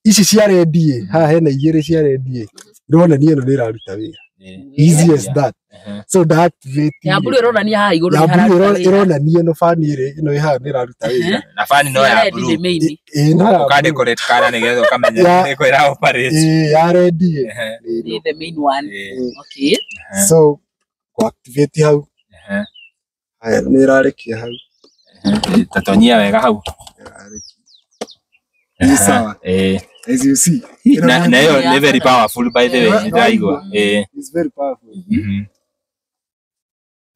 Ici cia red ĩ, haha hena igĩrĩ cia red ĩ, ironania ĩno nĩ ĩraruta wĩra. Easy as that. So nda activate Ya blue ĩronania haha igũrũ ya nĩ blue hararuta wĩra. ĩronania ĩno fan ĩrĩ ĩno ĩ haha nĩ ĩraruta wĩra. Na fan no Ya ya red nĩ blue. main. Ĩ, no ya Ũka blue. decorate kana nĩgetha ũkamenya Ya- nĩkũ ĩra operate. Ĩ, ya red ĩ, nĩ ĩno. Nĩ the main one. Okay. So kũ activate hau, haya nĩ ĩrarekia hau. Tatonyia wega hau. Ĩrarekia. Ĩ sawa. As you see. Ĩno Na nĩ- na ĩyo nĩ very powerful, by the way, Yeah. nĩ ndĩraigua. It's very powerful. We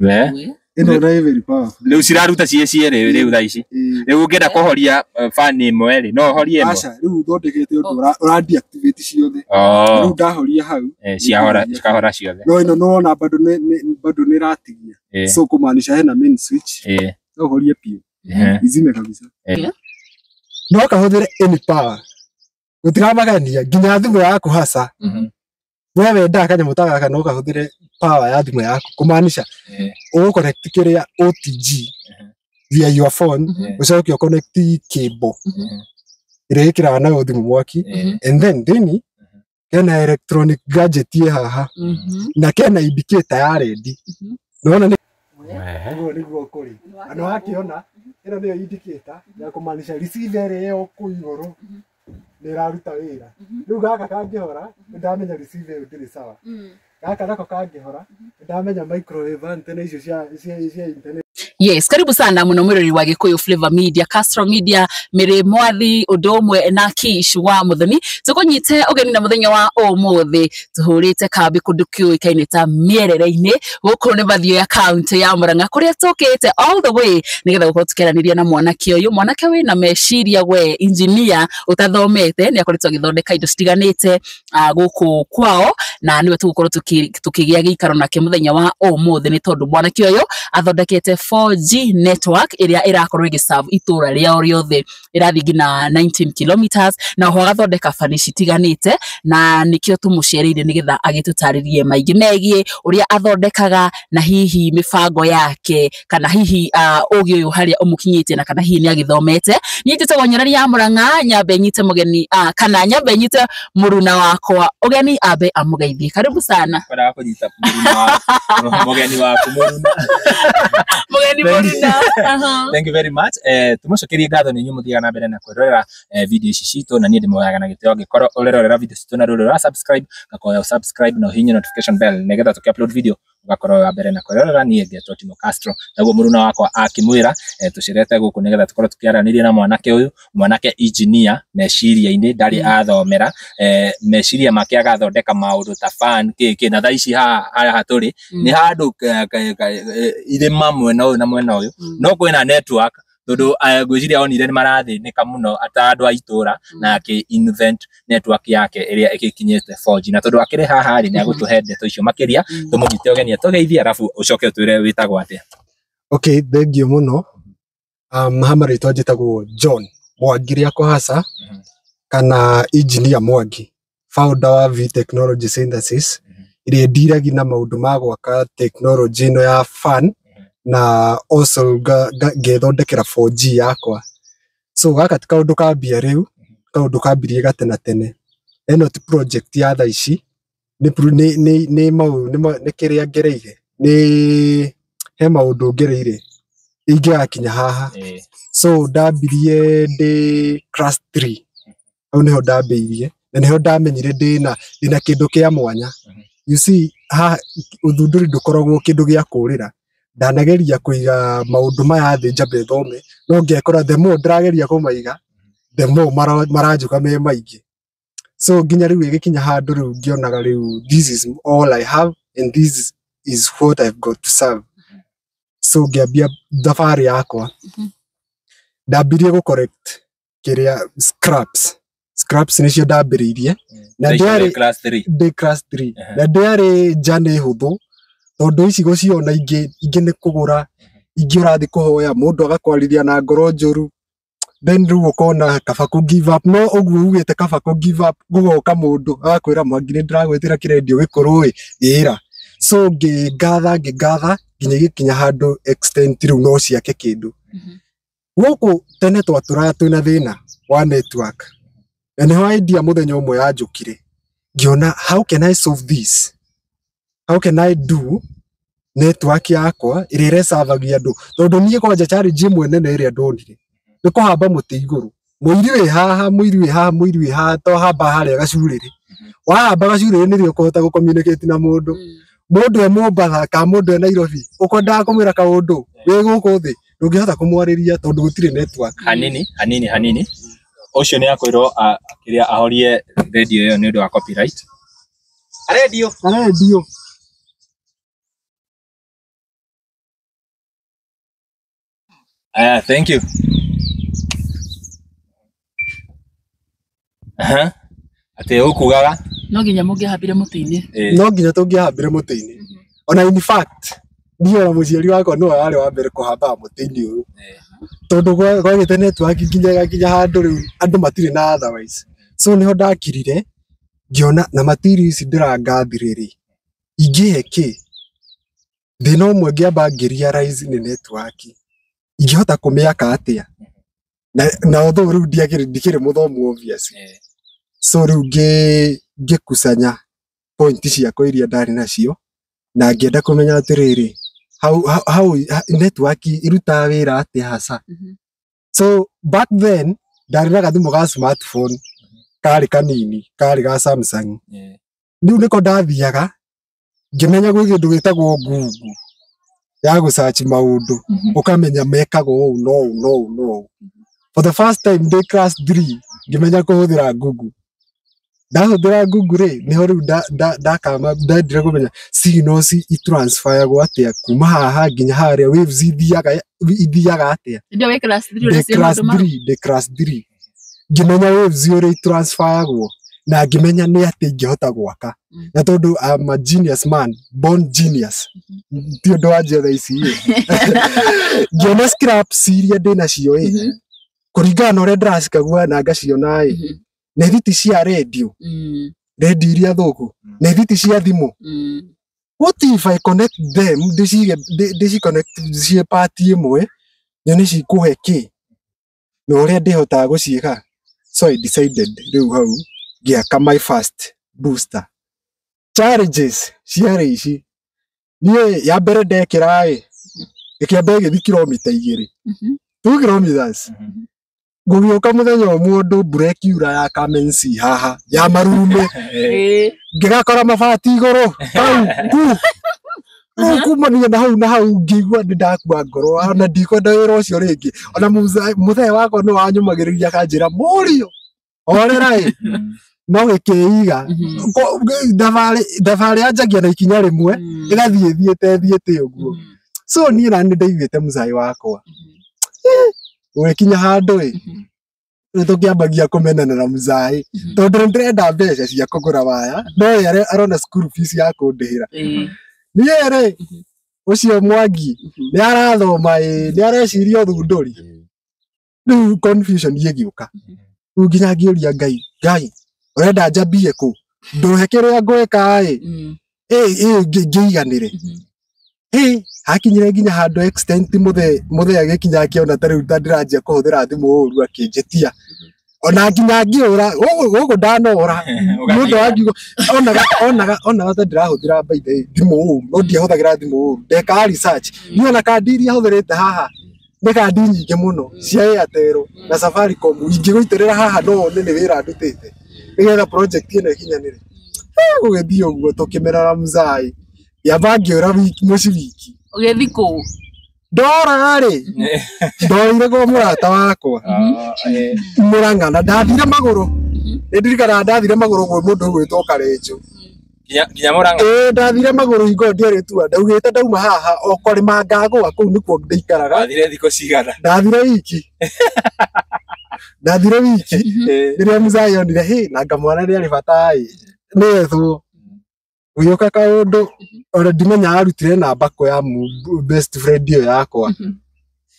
We. Ĩno nĩ very powerful. Rĩu ciraruta ciĩ cierĩ rĩu thaa ici. Ĩ. Rĩu ũngĩenda kũhoria fan ĩmwe rĩ, no ũhorie ĩmwe? Aca, rĩu thondekete ũndũ ũra deactivate ciothe. Oh. Rĩu ndahoria hau. Ciahora, cikahora ciothe. No ĩno nĩwona bado bado nĩ ĩratigia. So kumaanisha hena main switch. No ũhorie biũ. Izime kabisa. No kahũthĩre any power. Gũtiramagania nginya thimũ yaku hasa. We wendaga kanyamũ ta gaka no kahũthĩre power ya thimũ yaku kumaanisha ũgũ connect kĩrĩa OTG via your phone, ũcoke ũ connect cable ĩrĩa ĩkĩraga nayo thimũ mwaki, and then thĩinĩ kena electronic gadget ĩ haha na kena indicator ya red. Nĩwona nĩ ũguo nĩguo kũrĩ na nĩwakĩona ĩno nĩyo indicator ya kũmaanisha receiver ĩrĩa ĩyo kũu igũrũ nĩ ĩraruta wĩra. Rĩu gaka kangĩhora nĩndamenya receiver ĩyo ndĩrĩ sawa. Gaka nako kangĩhora nĩndamenya microwave antenna icio cia internet. Yes, karibu sana muno mwirori wa Gikuyu Flavor Media, Castro Media, Miri Mwathi, undu umwe na Kish wa Muthoni. Tukunyite ugeni na muthenya wa umuthi tuhurite kambi kundu kiuikaine ta mierere-ini guku ni Mathioya county ya Murang'a kuria tukite all the way nigetha gukorwo tukiaraniria na mwanake uyu, mwanake wina meciria, we engineer utathomete ni akoretwo agithondeka indo citiganite guku kwao, na niwe tugukorwo tukigia giikaro nake muthenya wa umuthi ni tondu mwanake uyu athondekete 4G network ĩrĩa ĩrakorwo ĩgĩserve itũra rĩao rĩothe, ĩrathiĩ nginya 19 kilometers, na oho agathondeka bani citiganĩte, na nĩkĩo tũmũcereire nĩgetha agĩtũtarĩrie maingĩ megiĩ ũrĩa athondekaga na hihi mĩbango yake, kana hihi ũgĩ ũyũ harĩa ũmũkinyĩtie, na kana hihi nĩ agĩthomete. Niĩ njĩtagwo Nyarari ya Mũrang'a, nyambe nyite mũgeni, kana nyambe nyite mũruna wakwa ũgeni ambe amũgeithie. Karibu sana. Kwendaga kũnyita mũruna wa mũgeni waku mũruna. Mũgeni mũruna. Thank you very much. Tumucokerie ngatho nĩ inyuĩ mũthiaga na mbere na kwĩrorera video ici citũ, na niĩ ndĩmwoyaga na gĩtĩo angĩkorwo ũrerorera video citũ na ndũrĩ ũra subscribe, ngakoya subscribe na ũhihinye notification bell nĩgetha tũkĩ upload video ũgakorwo wa mbere na kwĩrorera. Niĩ ngetwo Timo Castro, naguo mũruna wakwa akĩmwĩra tũcerete gũkũ nĩgetha tũkorwo tũkĩaranĩria na mwanake ũyũ, mwanake engineer meciria-inĩ, ndarĩ athomera, meciria make agathondeka maũndũ ta fan kĩ kĩ, na thaa ici haha tũrĩ nĩ handũ irĩma mwena ũyũ na mwena ũyũ, no kwĩna network tondũ ngwĩciria onire nĩ marathĩnĩka mũno ta andũ a itũra, na akĩ invent network yake ĩrĩa ĩgĩkinyĩte 4G, na tondũ akĩrĩ haha rĩ nĩ agũtũhe ndeto icio makĩria. Tũmũnyite ũgeni atũgeithie, arabu ũcoke ũtwĩre wĩtagwo atĩa. Okay, thank you mũno. Ha marĩtwa njĩtagwo John Mwangi rĩakwa hasa, kana engineer Mwangi, founder wa V Technology Synthesis ĩrĩa ndiragia na maũndũ ma gwaka technology ĩno ya fan, na also ngethondekera 4G yakwa. So gaka ti kaũndũ kambia rĩu, kaũndũ kambirie gatene tene. Ĩno ti project ya thaa ici, nĩ nĩ nĩ nĩ mau nĩ nĩ kĩrĩa ngereire, nĩ he maũndũ ngereire ingĩgakinya haha. So ndambirie ndĩ class 3, hau nĩho ndambĩirie na nĩho ndamenyire ndĩna kĩndũ kĩa mwanya. You see, haha ũthundũri ndũkoragwo kĩndũ gĩa kũrĩra. Ndanageria kũiga maũndũ maya thĩ njambe thome, no ngekora the more ndĩrageria kũmaiga, the more maranjũka me maingĩ. So nginya rĩu ĩgĩkinya handũ rĩu ngĩonaga rĩu this is all I have and this is what I've got to serve. So ngĩambia thabarĩ yakwa. Ndambirie gũ collect kĩrĩa scraps. Scraps nĩcio ndambĩrĩirie. Na Thaa ici ndĩarĩ wĩ class 3. Ndĩ class 3. Na ndĩarĩ journey hũthũ tondũ ici gũciona ingĩ ingĩ nĩ kũgũra, ingĩ ũrathiĩ kũhoya mũndũ agakwarĩria na ngoro njũru, then rĩu ũkona kaba kũ give up. No ũguo ugĩte kaba kũ give up, gũgoka mũndũ agakwĩra Mwangi nĩ ndĩragwĩtĩra kĩrendio gĩkũrũ ĩ ĩra. So ngĩngatha ngĩngatha nginya ĩgĩkinya handũ extent rĩu no ciake kĩndũ. Gũkũ tene twatũraga twĩna thĩna wa network. Na nĩho idea mũthenya ũmwe yanjũkire, ngĩona how can I solve this, how can I do network yakwa ĩrĩa ĩrecavagia andũ, tondũ niĩ kwanja challenge ĩmwe nene ĩrĩa ndonire nĩ kũhamba mũtĩ igũrũ, mũiri wĩ haha, mũiri wĩ haha, mũiri wĩ haha, to hamba harĩa gacurĩrĩ, wahamba gacurĩrĩ nĩrĩo ũkũhota gũ communicate na mũndũ. Mũndũ e Mombatha ka mũndũ e Nairobi ũkwendaga kũmwĩra kaũndũ wĩ gũkũ thĩ ndũngĩhota kũmwarĩria tondũ gũtirĩ network. Hanini hanini hanini, ũcio nĩ akwĩrwo kĩrĩa ahorie radio ĩyo nĩ ũndũ wa copyright. Radio Radio. Aya, thank you. Aha. Atĩ ũkugaga No nginya mũngĩahambire mũtĩ-inĩ. No nginya tũngĩahambire mũtĩ-inĩ. Ona in fact niĩ ona mũciari wakwa nĩwe warĩ wa mbere kũhamba mũtĩ-inĩ ũyũ, tondũ gwagĩte network nginya ĩgakinya handũ rĩu andũ matirĩ na otherwise. So nĩho ndakirire ngĩona na material ici ndĩrangathire rĩ, ingĩhe kĩ? Thĩna ũmwe ngĩamba ngĩ realize nĩ network, ingĩhota kũmĩaka atĩa? Na although rĩu ndikĩrĩ mũthomu obviously. So rĩu ngĩkusanya point ciakwa iria ndarĩ nacio na ngĩenda kũmenya atĩrĩrĩ, how network irutaga wĩra atĩa hasa. So back then ndarĩ na gathimũ ga smartphone karĩ kanini, karĩ ga Samsung. Rĩu nĩko ndathiaga ngĩmenya gwĩ kĩndũ gĩtagwo Google ya gũ search maũndũ, ũkamenya mekagwo ũũ no ũũ no ũũ no ũũ. For the first time ndĩ class 3 ngĩmenya kũhũthĩra Google. Ndahũthĩra Google rĩ, nĩho rĩu ndakama ndendire kũmenya signals itransferagwo atĩa kuma haha nginya harĩa, waves ithiaga atĩa. Ndio wĩ class 3 Ndĩ ũreciria class maũndũ mau. 3, ndĩ class 3 ngĩmenya waves ũrĩa itransferagwo na ngĩmenya nĩ atĩ ingĩhota gwaka. Na tondũ I'm a genius man, born genius, ti ũndũ wa njetha ici ĩ, ngĩona scraps iria ndĩ nacio ĩ, kũringana na ũrĩa ndĩracikagua na ngaciona ĩ, nĩ thiti cia radio, radio iria thũku, nĩ thiti cia thimũ. What if I connect them, ndĩcige ndĩci connect ciĩ part ĩmwe, nyone cikũhe kĩ na ũrĩa ndĩhotaga gũciĩka. So I decided rĩu hau ngĩaka my first booster. Challenges ciarĩ ici, niĩ ya mbere ndekĩra ĩ, ĩkĩamba ĩgĩthiĩ kilomita 2, 2 kilometers. Gũgĩũka mũthenya ũmwe ũndũ mbura ĩkiura ya Kamenzi haha ya marume, ngĩgakora mabati igũrũ hau ku rĩu kumania na hau na hau ngĩigua nĩ ndakua ngoro, ona ndikwenda wĩra ũcio rĩngĩ. Ona mũthee wakwa nĩ wanyũmagĩrĩria akanjĩra mũriũ horera ĩ, no gĩkĩiga thabarĩ yanjagia na ikinya rĩmwe ĩgathiĩ ĩthiĩte ĩthiĩte ũguo. So niĩ na nĩ ndaiguĩte mũcai wakwa ũgĩkinya handũ ĩ, nĩ tũkĩambagia kũmenana na mũcai tondũ nĩ ndĩrenda mbeca cia kũgũra waya, no ye arona school fees ya kũndĩhĩra. Niĩ rĩ, ũcio Mwangi nĩ arathoma ĩ, nĩ areciria ũthundũri. Rĩu confusion ĩgĩũka, rĩu nginya ngĩũria Ngai, Ngai ũrenda njambie kũ, ndũhe kĩrĩa ngwĩka ĩ, ĩ ngĩiganĩre. Ĩ hakinyire nginya handũ extent mũthee agĩkinya akĩona ta rĩu ta ndĩranjia kũhũthĩra thimũ ũru, akĩnjĩtia ona nginya ngĩũra gũkũ ndanora nĩ ũndũ wa ngiuga onaga ta ndĩrahũthĩra by the way thimũ ũru, no ndiahũthagĩra thimũ ũru, ndekaga research. Niĩ ona kandi iria hũthĩrĩte haha nĩ kandi nyingĩ mũno cia Airtel na Safaricom, ingĩgũitĩrĩra haha no wone nĩ wĩra ndutĩte nĩgetha project ĩno ĩkinyanĩre. Gũgĩthiĩ ũguo tũkĩmerara mzai, ngĩamba ngĩũra mũciĩ wiki. Ũgĩthiĩ kũ? Ndora rĩ, ndorire kwa mũrata wakwa Mũrang'a na ndathire magũrũ. Nĩ ndirikanaga ndathire magũrũ gwĩ mũndũ ũgwĩtwo Karenjo. Nginya Mũrang'a? Ĩĩ, ndathire magũrũ hingo ĩyo ndiarĩ tua, ndaugĩte ndauma haha o kũrĩma ngagũa kũu nĩkuo ndaikaraga. Wathire thikũ cigana? Ndathire wiki. Ndathire wiki rĩrĩa mzai onire hĩ na ngamwana nĩ arĩ bata ĩ, nĩethwo. Gũgĩũka kaũndũ ona ndimenya arutire namba kũ ya best friend ĩyo yakwa.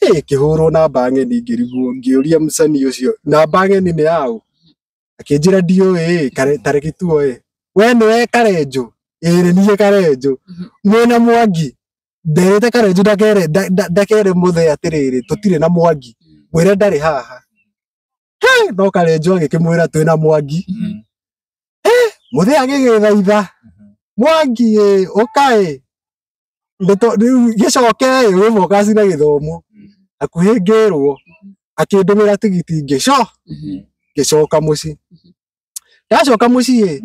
Ĩkĩhũrwo namba ng'eni ngĩrigwo, ngĩũria mũcani ũcio namba ng'eni nĩ yaũ, akĩnjĩra ndiũĩ ĩ, tarĩki tuoe we nĩwe Karenjo? Ĩĩ nĩ niĩ Karenjo. Mwĩna Mwangi? Nderĩte Karenjo ndakere mũthee atĩrĩrĩ tũtirĩ na Mwangi, mwĩre ndarĩ haha. Hey, no Karenjo agĩkĩmwĩra twĩna Mwangi. Mũthee agĩgĩthaitha Mwangi ĩ ũkaĩ rĩu gĩcoke ĩ wĩ focus na gĩthomo hakuhĩ ngĩrwo akĩndũmĩra tigiti ngĩcoka mũciĩ. Ndacoka mũciĩ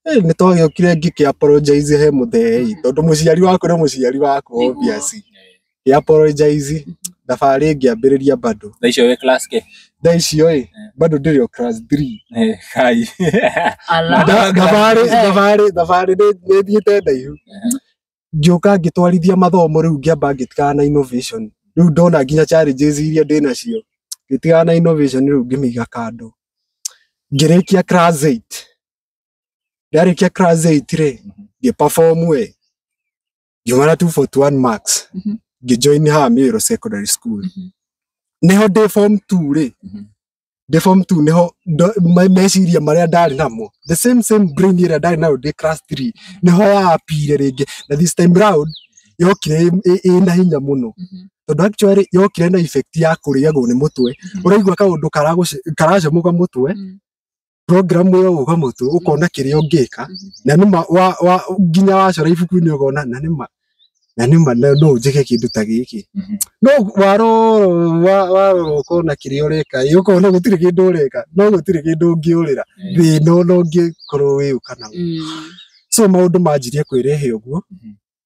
ĩ nĩ twagĩũkire ngĩkĩ apologize he mũthee tondũ mũciari waku nĩ mũciari waku obviously. Ngĩ apologize thabarĩ ngĩambĩrĩria bado. Thaa icio wĩ class K? Thaa icio ĩ bado ndĩrĩ o class 3. Kai. Ala. Thabarĩ nĩ thiĩte ndaihu. Ngĩũka ngĩtwarithia mathomo rĩu ngĩamba ngĩtigana na innovation. Rĩu ndona nginya challenges iria ndĩ nacio ngĩtigana na innovation rĩu ngĩmĩiga kando. Ngĩrĩkia class 8. Ndarĩkia class 8 rĩ ngĩ perform we ngiuma na 241 marks ngĩjoin haha Meru Secondary School. Nĩho ndĩ form 2 rĩ ndĩ form 2 nĩho meciria marĩa ndarĩ namo the same brain ĩrĩa ndarĩ nayo ndĩ class 3 nĩho yapire rĩngĩ na this time round yokire ĩna hinya mũno tondũ actually yokire na effect ya kũrĩagwo nĩ mũtwe. Ũraigua kaũndũ karacamũka mũtwe program ĩyo gũka mũtwe ũkona kĩrĩa ũngĩka na nĩma nginya wacora ibuku-inĩ ũkona na nĩma no njĩke kĩndũ ta gĩkĩ. No warora ũkona kĩrĩa ũreka ũkona gũtirĩ kĩndũ ũreka no gũtirĩ kĩndũ ũngĩũrĩra thĩna ona ũngĩkorwo wĩũka naguo. So maũndũ manjirie kwĩrehe ũguo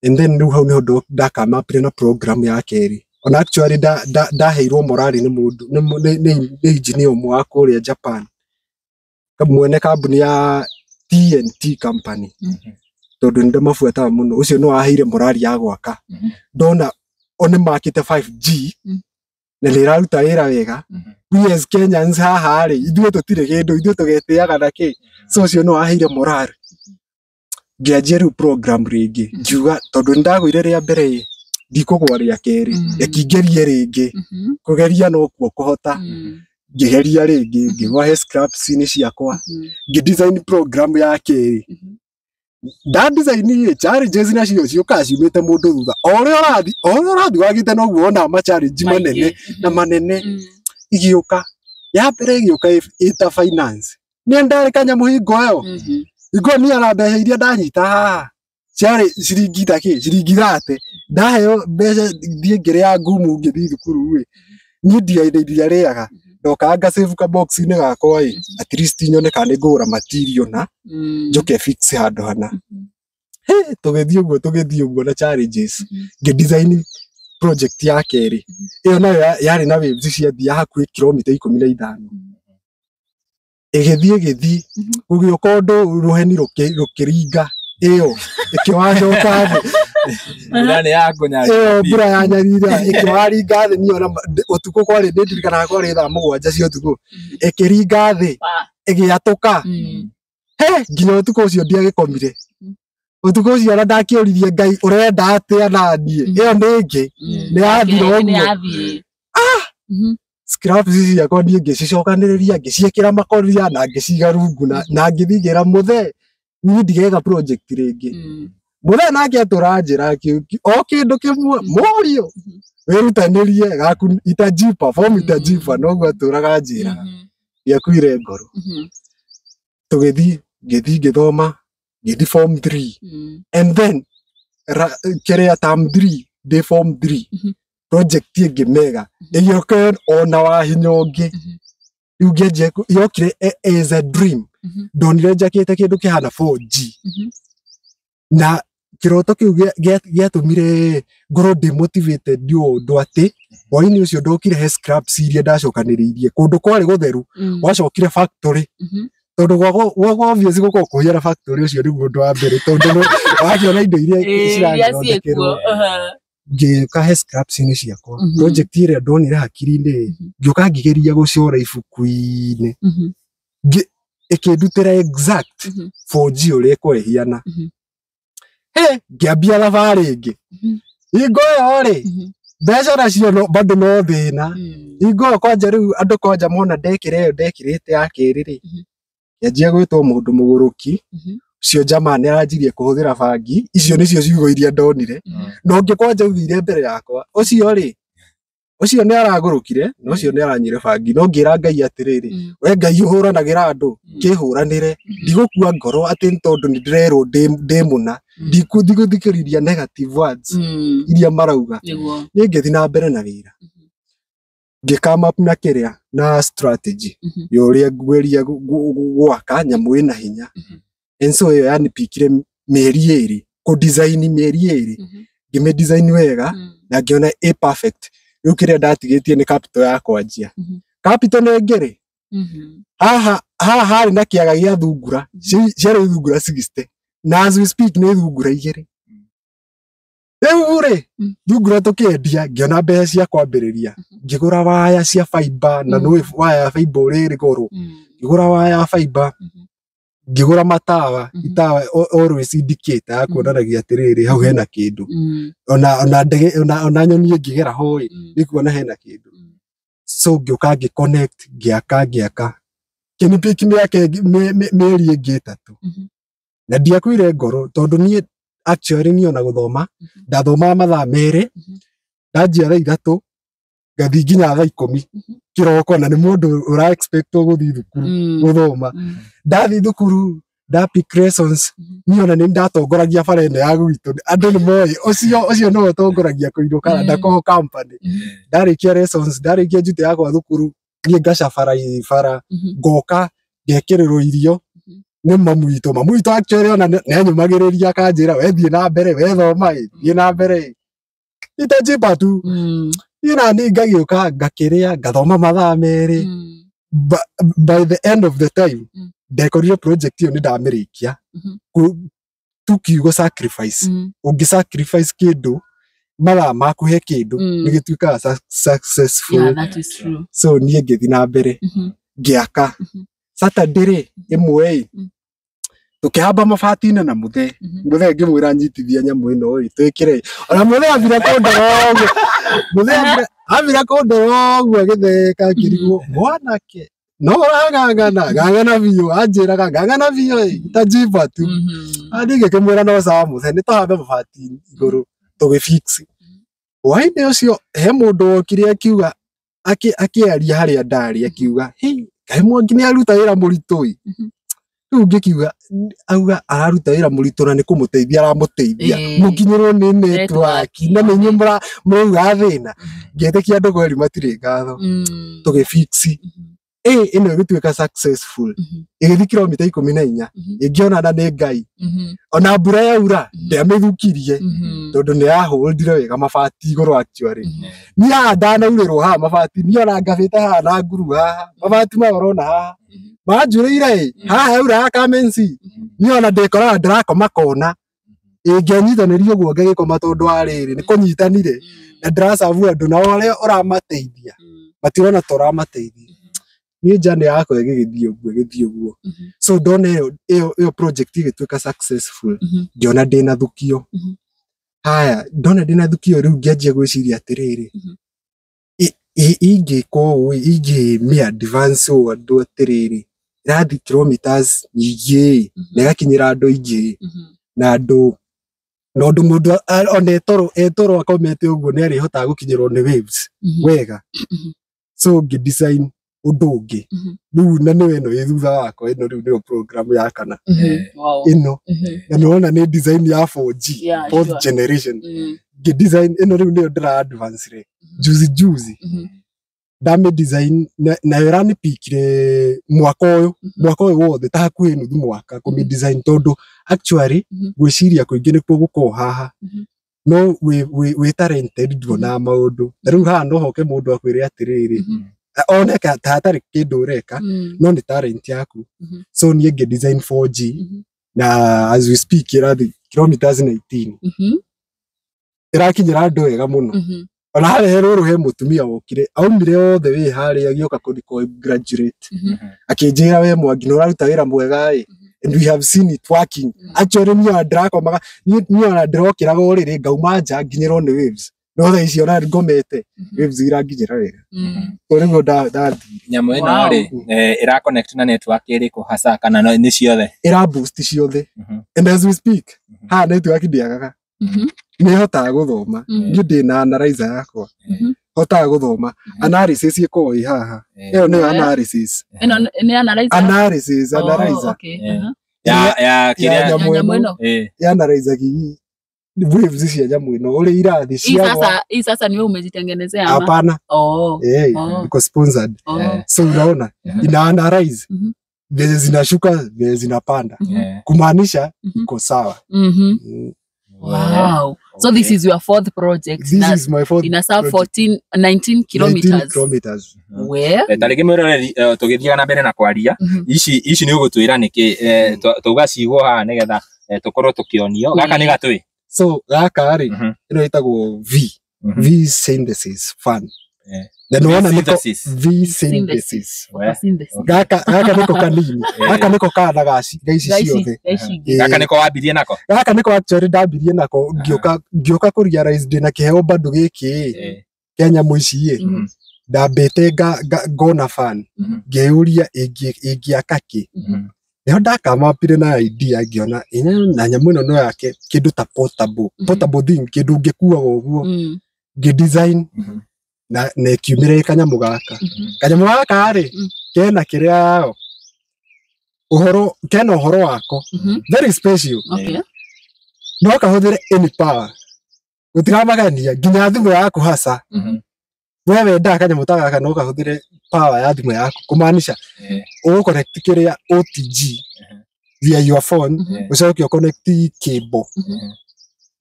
and then rĩu hau nĩho ndakamapire na program ya kerĩ. Ona actually ndaheirwo morali nĩ mũndũ nĩ engineer ũmwe wa kũrĩa Japan mwene kambuni ya TNT company tondũ nĩ ndĩmabuataga mũno. Ũcio nĩ waheire morali ya gwaka. Ndona o nĩ makĩte 5G na nĩ ĩraruta wĩra wega. We as Kenyans haha rĩ ithuĩ tũtirĩ kĩndũ ithuĩ tũgetĩaga na kĩ. So ũcio nĩ waheire morali. Ngĩanjia rĩu program rĩngĩ ngiuga tondũ nĩ ndagũire rĩa mbere ĩ ndikũgwa rĩa kerĩ reke ngerie rĩngĩ kũgeria nokuo kũhota. Ngĩgeria rĩngĩ ngĩgwa he scraps-inĩ ciakwa ngĩ design program ya kerĩ. Nda design ĩ challenges nacio ciũkaga ciumĩte mũndũ thutha o ũrĩa ũrathiĩ wagĩte noguo wona ma challenge manene na manene igĩũka. Ya mbere ĩgĩũka ĩta finance. Nĩ ndarĩ kanyamũ hingo ĩyo hingo ĩyo niĩ ona mbeca iria ndanyita haha ciarĩ ciringi ta kĩ ciringi 30 ndaheo mbeca thiĩ ngĩrĩa ngumu ngĩthiĩ thukuru ĩ niĩ ndiarĩaga ndokaga ngasave ka box-inĩ gakwa ĩ at least nyone kana nĩ ngũgũra material na njoke fix handũ hana. Tũgĩthiĩ ũguo na challenges ngĩ design project ya kerĩ ĩyo nayo yarĩ na waves ciathiaga hakuhĩ kilomita 15 ĩgĩthiĩ gũgĩũka ũndũ rũheni rũkĩringa ĩyo ĩkĩwacoka thĩ. Mbura nĩ yakũnyaria. Ĩyo mbura ya nyarira ĩkĩwaringa thĩ niĩ ona ũtukũ kwarĩ nĩndirikanaga kwarĩ thaa 7 cia ũtukũ ĩkĩringa thĩ ĩgĩatũka. He nginya ũtukũ ũcio ndiagĩkomire. Ũtukũ ũcio ona ndakĩũririe Ngai ũrenda atĩa na niĩ ĩyo nĩ ĩngĩ nĩ yathira ũguo. Scraps ici ciakwa niĩ ngĩcicokanĩrĩria ngĩciĩkĩra makoria na ngĩciga rungu na ngĩthiĩ ngĩra mũthee niĩ ndigeka project rĩngĩ. Mũthee nake atũra njĩra o kĩndũ kĩmwe mũriũ wĩrutanĩrie gaku itajipa form itajipa noguo atũraga njĩra ndiakuire ngoro. Tũgĩthiĩ ngĩthiĩ ngĩthoma ngĩthiĩ form 3 and then kĩrĩa term 3 ndĩ form 3 project ĩngĩ mega ĩgĩũka ona wa hinya ũngĩ rĩu ngĩanjia yokire as a dream. Ndonire njakĩte kĩndũ kĩhana 4G na kĩroto kĩu gĩatũmire ngorwo ndĩ motivated nĩ ũndũ atĩ hwainĩ ũcio ndokire he scraps iria ndacokanĩrĩirie kũndũ kwarĩ gũtheru gwacokire factory tondũ gwakwa obvious gũkorwo kũhiana factory ũcio nĩguo ũndũ wa mbere tondũ wakĩona indo iria cirathondekerwo. Ngĩũka he scraps-inĩ ciakwa project ĩrĩa ndonire hakiri-inĩ ngĩũka ngĩgeria gũcora ibuku-inĩ ĩkĩndutĩra exact 4G ũrĩa ĩkorwo ĩhiana. He ngĩambia thabarĩ ĩngĩ hingo ĩyo rĩ mbeca nacio bado no thĩna. Hingo ĩyo kwanja rĩu andũ kwanja mona ndekĩra ĩyo ndekĩrĩte ya kerĩ rĩ ngĩanjia gwĩtwo mũndũ mũgũrũki ũcio jamaa nĩ aranjirie kũhũthĩra bangi icio nĩcio ciugo iria ndonire na ũngĩ kwanja augire mbere yakwa ũcio rĩ Ũcio nĩ aragũrũkire na ũcio nĩ aranyuire bangi no ngĩra Ngai atĩrĩrĩ, we Ngai ũhũranagĩra andũ, kĩhũranĩre, ndigũkua ngoro atĩ nĩ tondũ nĩ ndĩrerwo ndĩ mũna, ndigũthikĩrĩria negative words iria marauga, niĩ ngĩthiĩ na mbere na wĩra, ngĩ come up na kĩrĩa na strategy ya ũrĩa ngweria gwaka nyamũ ĩna hinya. And so ĩyo yanipikire mĩeri 2 kũ design mĩeri 2, ngĩmĩ design wega na ngĩona ĩ perfect. Rĩu kĩrĩa ndatigĩtie nĩ capital ya kwanjia. Capital nĩ ĩngĩ haha haha harĩ na kĩaga gĩa thungura, ciarĩ thungura 60 na as we speak nĩ thungura 2. Rĩu rĩ, thungura tũkĩendia ngĩona mbeca cia kwambĩrĩria, ngĩgũra waya cia fiber na nĩũĩ waya ya fiber ũrĩa ĩrĩ goro, ngĩgũra waya ya fiber, ngĩgũra matawa, itawa always indicator ya kuonanagia atĩrĩrĩ hau hena kĩndũ, ona ndege ona nyoni ĩngĩgera ho ĩ nĩkuona hena kĩndũ. So ngĩũka ngĩ connect, ngĩaka kĩnipiki mĩaka mĩeri ĩngĩ 3, na ndiakuire ngoro tondũ niĩ actually niĩ ona gũthoma ndathomaga mathaa 2, ndanjia thaa 3 ngathiĩ nginya thaa 10 kĩroko, na nĩ mũndũ ũra expect gũthiĩ thukuru gũthoma. Ndathiĩ thukuru nda pick lessons, niĩ ona nĩ ndatongoragia bara ĩno ya gwitũ, andũ nĩ moĩ ũcio nĩwe ũtongoragia kũinũka na ndakoragwo company. Ndarĩkia lessons, ndarĩkia duty yakwa thukuru, niĩ ngacabara bara, ngoka ngekĩrĩrwo irio nĩ mamu witũ. Mamu witũ actually ona nĩ anyũmagĩrĩria akanjĩra we thiĩ na mbere, we thoma ĩ, thiĩ na mbere ĩ, itajipa tu. Niĩ nani ngagĩũka ngakĩrĩa ngathoma mathaa 2. By the end of the time ndekorire project ĩyo nĩ ndamĩrĩkia. Tu kiugo sacrifice, ũngĩ sacrifice kĩndũ mathaa maku he kĩndũ nĩ gĩtuĩkaga successful. Yeah, that is true. So niĩ ngĩthiĩ na mbere ngĩaka. Saturday rĩ ĩmwe ĩ tũkĩhamba mabati-inĩ na mũthee, mũthee ngĩmwĩra nyitithia nyamũ ĩno ĩ twĩkĩre, ona mũthee ambire kũndora ũguo, mũthee ambire kũndora ũguo agĩtheka akĩrigwo mwanake no ũrang'ang'ana, ng'ang'ana biũ, anjĩraga ng'ang'ana biũ ĩ itajiba tu. Niĩ ngĩkĩmwĩra no sawa mũthee, nĩ tũhambe mabati igũrũ tũgĩ fix. Hwaĩ-inĩ ũcio he mũndũ wokire akiuga, akĩaria harĩa ndarĩ akiuga, hey, kaĩ Mwangi nĩ aruta wĩra mũritũ ĩ. Rĩu ngĩkiuga auga araruta wĩra mũritũ na nĩ kũmũteithia aramũteithia, mũkinyĩrwo nĩ network na nĩ inyuĩ mũrauga thĩna. Ngĩtĩkia andũ kweri matirĩ ngatho, tũgĩ fix ĩno ĩgĩtuĩka successful, ĩgĩthiĩ kilomita 14, ĩngĩonana nĩ Ngai. Ona mbura yaura ndiamĩthukirie tondũ nĩ yaholdire wega mabati igũrũ actually. Niĩ haha ndanaurĩrwo haha mabati, niĩ ona ngabĩte haha na nguru haha, mabati maya ũrona haha manjurĩire ĩ haha yaura ya Kamenzi, niĩ ona ndĩkoraga ndĩrakoma kona, ĩngĩanyitanĩria ũguo ngĩgĩkoma tondũ wa rĩrĩ nĩ kũnyitanire na ndĩracabu andũ nao arĩa ũramateithia matirona ta ũramateithia. Niĩ journey yakwa ĩgĩgĩthiĩ ũguo ĩgĩthiĩ ũguo. So ndona ĩyo project ĩgĩtuĩka successful, ngĩona ndĩna thukio. Haya, ndona ndĩna thukio rĩu ngĩanjia gwĩciria atĩrĩrĩ, ingĩka ũũ ingĩmĩ advance ũũ andũ atĩrĩrĩ, ĩrathiĩ kilometers nyingĩ na ĩgakinyĩra andũ aingĩ, na andũ na ũndũ mũndũ ona etoro akomete ũguo nĩ arĩhotaga gũkinyĩrwo nĩ waves wega. So ngĩ design ũndũ ũngĩ rĩu, na nĩyo ĩno ĩ thutha wakwa, ĩno rĩu nĩyo program ya kana ĩno, na nĩwona nĩ design ya 4G, fourth generation. Ngĩ design ĩno rĩu nĩyo ndĩra advance rĩ juzi juzi, ndamĩ design nayo ĩranipikire mwaka ũyũ, mwaka ũyũ wothe ta hakuhĩ nuthu mwaka kũmĩ design, tondũ actually gwĩciria kũingĩ nĩkuo gũkoragwo haha, no wĩ talented nduonaga maũndũ. Ta rĩu haha no hoke mũndũ akwĩre atĩrĩrĩ, one ta hatarĩ kĩndũ ũreka, no nĩ talent yaku. So niĩ ngĩ design 4G na as we speak ĩrathiĩ kilometers 19, ĩrakinyĩra andũ wega mũno. Ona harĩa he rũrũ he mũtumia wokire aumire othe wĩ harĩa agĩũka kũni graduate, akĩnjĩra we Mwangi nĩ ũraruta wĩra mwega ĩ, and we have seen it working. Actually niĩ ona ndĩrakomaga, niĩ ona ndĩrokĩraga ũrĩrĩ ngauma nja nginyĩrwo nĩ waves, no thaa ici ona ngomete waves iranginyĩra wega. Ũguo nĩguo ndathire. Nyamũ ĩno rĩ, ĩra connect na network ĩrĩkũ hasa kana nĩ ciothe? Ĩra boost ciothe, and as we speak haha network ndĩagaga, nĩ hotaga gũthoma, niĩ ndĩna analyzer yakwa. Hotaga gũthoma analysis ĩkoragwo ĩ haha. Ĩyo nĩyo analysis. Ĩno nĩ analyzer. Analysis, Oh, analyzer. okay. Eh. Aha. Ya Ya kĩrĩa nyamũ Ya nyamũ ĩno. ĩno. Yanalizaga waves cia nyamũ ĩno ũrĩa irathi Hii ciagwa. sasa, hii sasa ni wewe umejitengenezea ama? Hapana. Oh. Eh, Oh. iko sponsored. Oh. So unaona ina analyze vyenye zinashuka vyenye zinapanda, kumaanisha iko sawa. Wow. So this is your fourth project. This is my fourth ina serve project. 14 19 19 kilometers. kilometers. Where? Ta rĩngĩ mwĩroreri tũgĩthiaga na mbere na kwaria ici nĩ ũgũtwĩra nĩkĩ tauga ciugo haha nĩgetha tũkorwo tũkĩonio gaka nĩ gatũĩ. So gaka rĩ, ĩno ĩtagwo V V synthesis fan. Na nĩwona nĩko V synthesis. Photosynthesis. Gaka nĩko kanini, gaka nĩko kana ga ici ciothe. Gaka nĩko wambirie nako. Gaka nĩko actually ndambirie nako ngĩũka kũ realize ndĩna kĩheo bado gĩkĩ kĩa nyamũ ici ĩ, ndambĩte ngona fan ngĩyũria ĩngĩaka kĩ. Nĩho ndakamapire na idea ngĩona na nyamũ ĩno no yake kĩndũ ta portable, portable thing, kĩndũ ũngĩkuaga ũguo, ngĩ design na ĩkiumĩra ĩ kanyamũ gaka. Kanyamũ gaka rĩ, kena kĩrĩa yao ũhoro, kena ũhoro wako very special. No kahũthĩre any power, gũtiramagania nginya thimũ yaku hasa. We wendaga kanyamũ ta gaka no kahũthĩre power ya thimũ yaku, kumaanisha ũgũ connect kĩrĩa OTG via your phone, ũcoke ũ connect cable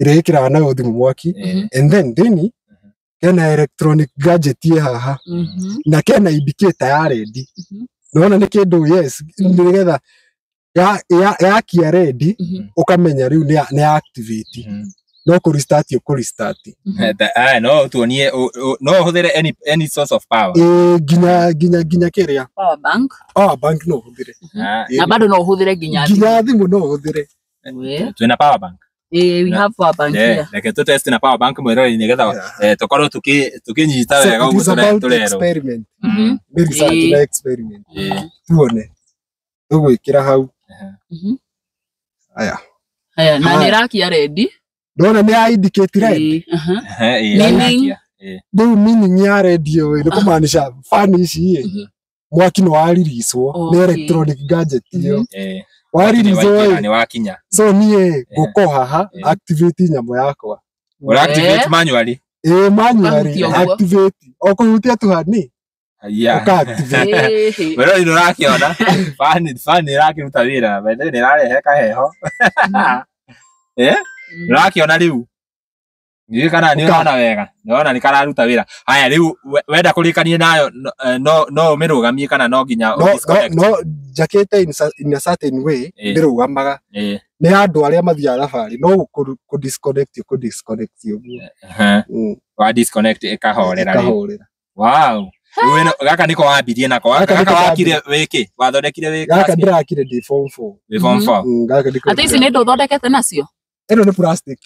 ĩrĩa ĩkĩraga nayo thimũ mwaki, and then thĩinĩ kena electronic gadget ĩ haha na kena indicator ya red. Nĩwona nĩ kĩndũ, yes, nĩgetha yakia red ũkamenya rĩu nĩ activate, no kũ restart ũkũ restart. No tuonie no ũhũthĩre any source of power. Nginya kĩrĩa power bank. Power bank no ũhũthĩre. Na bado no ũhũthĩre nginya thimũ no ũhũthĩre. Twĩna power bank. We have power bank here. Reke tũ test na power bank mwĩroreri nĩgetha tũkorwo tũkĩnyita wega ũguo tũrerwo. Experiment. Nĩ research na experiment. Tuone. Tũgwĩkĩra hau. Aya. Aya, na nĩ ĩrakia red. Ndona nĩ ya indicate red. Rĩu meaning ya red ĩyo nĩ kũmaanisha fan ici ĩ mwaki nĩ waririswo nĩ electronic gadget ĩyo. Waririzwo nĩ wakinya. So niĩ ngũko haha activate nyamũ yakwa. Ura activate manually. Manually activate. O kũhutia tu hani. Ũka activate. Wero nĩ ũrakĩona fan ĩrakĩruta wĩra, by the way nĩ ĩrarehe kaheho. Ũrakĩona rĩu. Ndiũĩ kana nĩ ũrona wega. Nĩwona nĩ kararuta wĩra. Haya rĩu wenda kũrĩkania nayo no ũmĩrũgamie kana no nginya ũ-disconnect? No njakĩte in a certain way ndĩrũgamaga. Nĩ andũ arĩa mathiaga thabarĩ no kũ disconnect kũ disconnect ũguo. Wa disconnect ĩkahorera rĩu. Wow. Gaka nĩko wambirie nako. Gaka wakire wĩkĩ? Wathondekire wĩ Gaka ndĩrakire ndĩ form 4. Wĩ form 4. Gaka nĩko. Ati ici nĩ indo ũthondekete nacio? Ĩno nĩ plastic.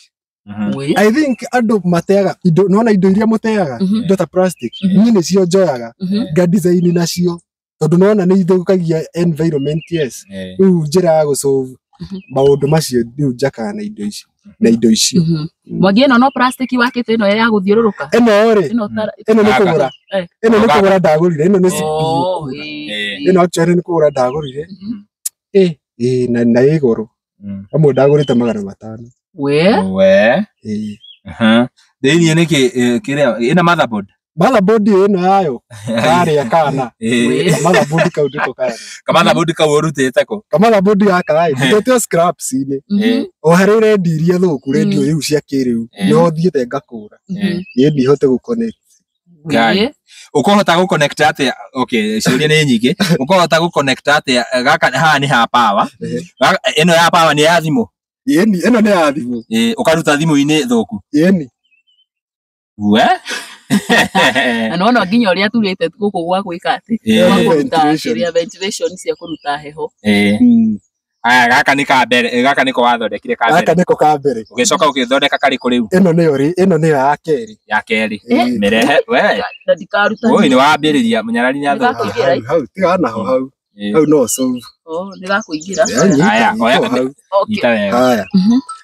I think andũ mateaga indo, nona indo iria mũteaga indo ta plastic, niĩ nĩcio njoyaga nga design nacio tondũ nona nĩ ithũkagia environment, yes. Rĩu njĩra ya gũsolve maũndũ macio rĩu njakaga na indo ici na indo icio. Mwangi ĩno no plastic wakĩte ĩno ya gũthiũrũrũka. Ĩno rĩ, ĩno nĩ kũgũra, ĩno nĩ kũgũra ndagũrire, ĩno nĩ CPU. Ĩno actually nĩ kũgũra ndagũrire. Na ĩ goro. Amwe ndagũrĩte 500. We. Thĩinĩ nĩkĩ kĩrĩa ĩna motherboard? Motherboard ĩno yayo karĩa kana. Motherboard kau ndiko kana. Ka motherboard kau ũrutĩte kũ? Ka motherboard gaka ĩ ndutĩte scraps inĩ. O harĩ redio iria thũku, redio rĩu cia kĩrĩu no thiĩte ngakũra. Niĩ ndihote gũ connect. Ngai. Ũkũhota gũ connect atĩa? Okay, ciũria nĩ nyingĩ. Ũkũhota gũ connect atĩa? Gaka haha nĩ ha power. Ĩno ya power nĩ ya thimũ. Ĩni, ĩno nĩ ya thimũ. Ũkaruta thimũ-inĩ thũku. Ĩni. We? Na nĩwona nginya ũrĩa turĩte gũkũ gwa gwĩka atĩ. Gwa kũruta kĩrĩa ventilation cia kũruta heho. Aya gaka nĩ ka mbere, gaka nĩko wathondekire ka mbere. Gaka nĩko ka mbere. Ũgĩcoka ũgĩthondeka karĩkũ rĩu? Ĩno nĩyo rĩ, ĩno nĩyo ya kerĩ. Ya kerĩ. Mĩrehe we. Na ndikaruta. Oi nĩ wambĩrĩria mũnyarari nĩ athũkia. Hau, tiga naho hau. Hau no solve. Oh, nĩ gakũingĩra. Aya, oya. Nyita wega. Haya.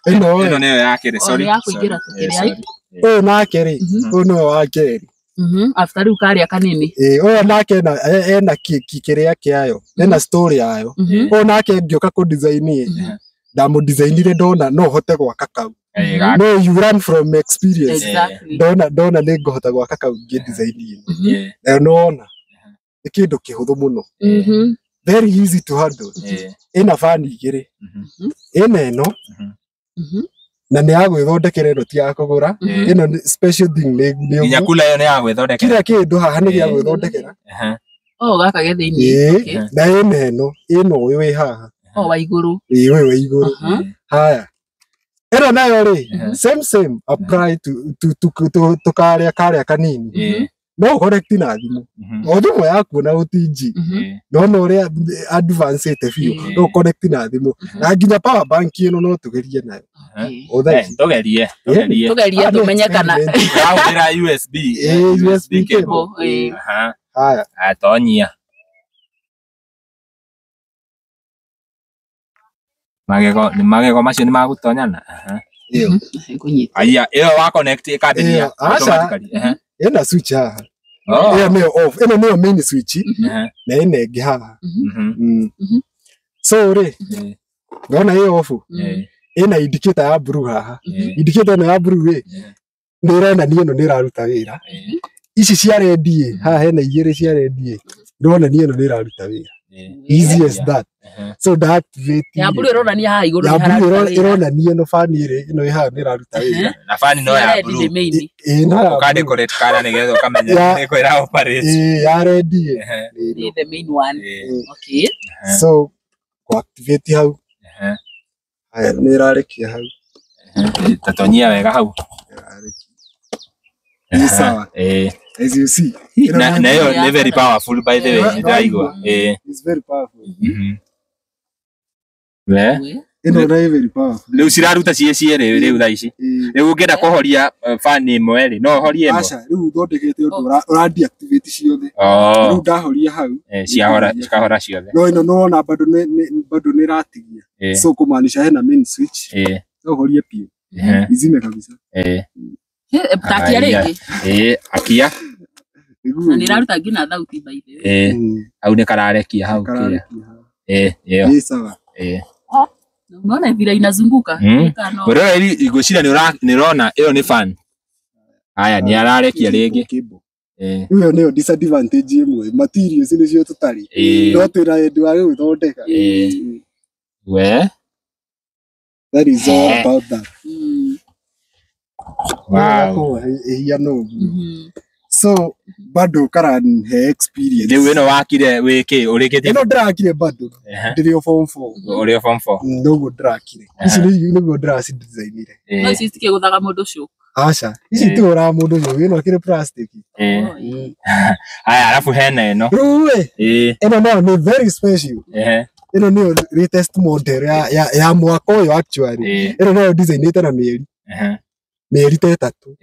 Ĩno nĩyo ya kerĩ, sorry. Nĩ yakũingĩra tũkĩrĩa. Ũyũ nake rĩ, ũyũ nĩwe wa kerĩ. After rĩu karĩa kanini. Ũyũ nake ena kĩrĩa kĩayo, ena story yayo. Ũyũ nake ngĩũka kũ design ĩ, ndamũ-designire ndona no hote gwaka kau. No you learn from experience. Exactly. Ndona nĩ ngũhota gwaka kau ngĩ design ĩno. Nayo nĩwona nĩ kĩndũ kĩhũthũ mũno. Very easy to handle. Ĩna fan igĩrĩ. Ĩna ĩno na nĩ ya gwĩthondekera ĩno ti ya kũgũra. Ĩno nĩ special thing nĩ Nginya kula ĩyo nĩ ya gwĩthondekera. Kila kĩndũ haha nĩ gĩa gwĩthondekera. Oh, gaka ge thĩinĩ. Na ĩna ĩno, ĩno ũyũ wĩ haha. Oh, wa igũrũ. Ĩĩ, ũyũ wa igũrũ. Haya. Ĩno nayo rĩ, same apply to karĩa kanini. No connect na thimũ. O thimũ yaku na ũtinji. No no ũrĩa advance-ĩte biũ. No connect na thimũ. Na nginya power bank ĩno no tũgerie nayo. Tũgerie. Tũgerie tũmenye kana ũrahũthĩra USB. USB cable. Haya. Tonyia. Magego macio nĩ magũtonyana. Ĩyo. Aya, ĩyo wa connect ĩkambĩrĩria automatically. Ĩna switch haha. Ĩyo nĩyo off. Ĩno nĩyo main switch. Na ĩna ĩngĩ haha. So rĩ, ndona ĩyo off. Ĩna indicator ya blue haha. Indicator ĩno ya blue rĩ, nĩ ĩronania ĩno nĩ ĩraruta wĩra. Ici cia red ĩ, haha hena igĩrĩ cia red ĩ, ĩronania ĩno nĩ ĩraruta wĩra. Easy as that. So deactivate. Ya blue ĩronania haha igũrũ nĩ hararuta wĩra. Ĩronania ĩno fan ĩrĩ ĩno ĩ haha nĩ ĩraruta wĩra. Na fan no ya blue. Ĩno ya blue. Ũka-decorate kana nĩgetha ũkamenya nĩkũ ĩra operate. Ya red ĩ. Nĩ the main one. Okay. So ku-activate hau. Haya nĩ ĩrarekia hau. Tatonyia wega hau. Ni sawa. As you see. Na hiyo ni very powerful by the way, ndaigua. It's very powerful. We? Ĩno nĩ very powerful. Rĩu ciraruta ciĩ cierĩ rĩu thaa ici. Rĩu ũngĩenda kũhoria fan ĩmwe rĩ, no ũhorie ĩmwe. Aca, rĩu ũthondekete ũndũ ũra deactivate ciothe. Rĩu ndahoria hau. Ciahora, cikahora ciothe. No ĩno nĩwona bado nĩ ĩratigia. So kumaanisha hena main switch. No ũhorie biũ. Izime kabisa. Takia rĩngĩ. Akia. Na nĩ ĩraruta nginya thauti by the way. Hau nĩ kararekia hau kĩrĩa. Ĩyo. Nĩ sawa. Unaona vile inazunguka. Wewe ngwĩciria nĩ ũrona ĩyo nĩ fan. Haya nĩ ararekia rĩngĩ. Ĩyo nĩyo disadvantage ĩmwe, materials nĩcio tũtarĩ. No twĩna wendi wa gũgĩthondeka. We? That is all about that. Wow. Ĩhiana ũguo. So bado karanhe experience. Rĩu ĩno wakire wĩkĩ ũrĩkĩtie? Ĩno ndĩrakire bado. Ndĩrĩ o form 4. Ũrĩ o form 4. Noguo ndĩrakire. Ici nĩguo ndĩracidesignire. No ici citikĩgũthaga mũndũ shock. Aca, ici itigũraga mũndũ shock, ĩno ĩkĩrĩ plastic. Aya, arabu hena ĩno. Rĩu ĩ, ĩno nayo nĩ very special. Ĩno nĩyo latest model ya mwaka ũyũ actually. Ĩno nayo designĩte na mĩeri. Mĩeri ta ĩtatũ.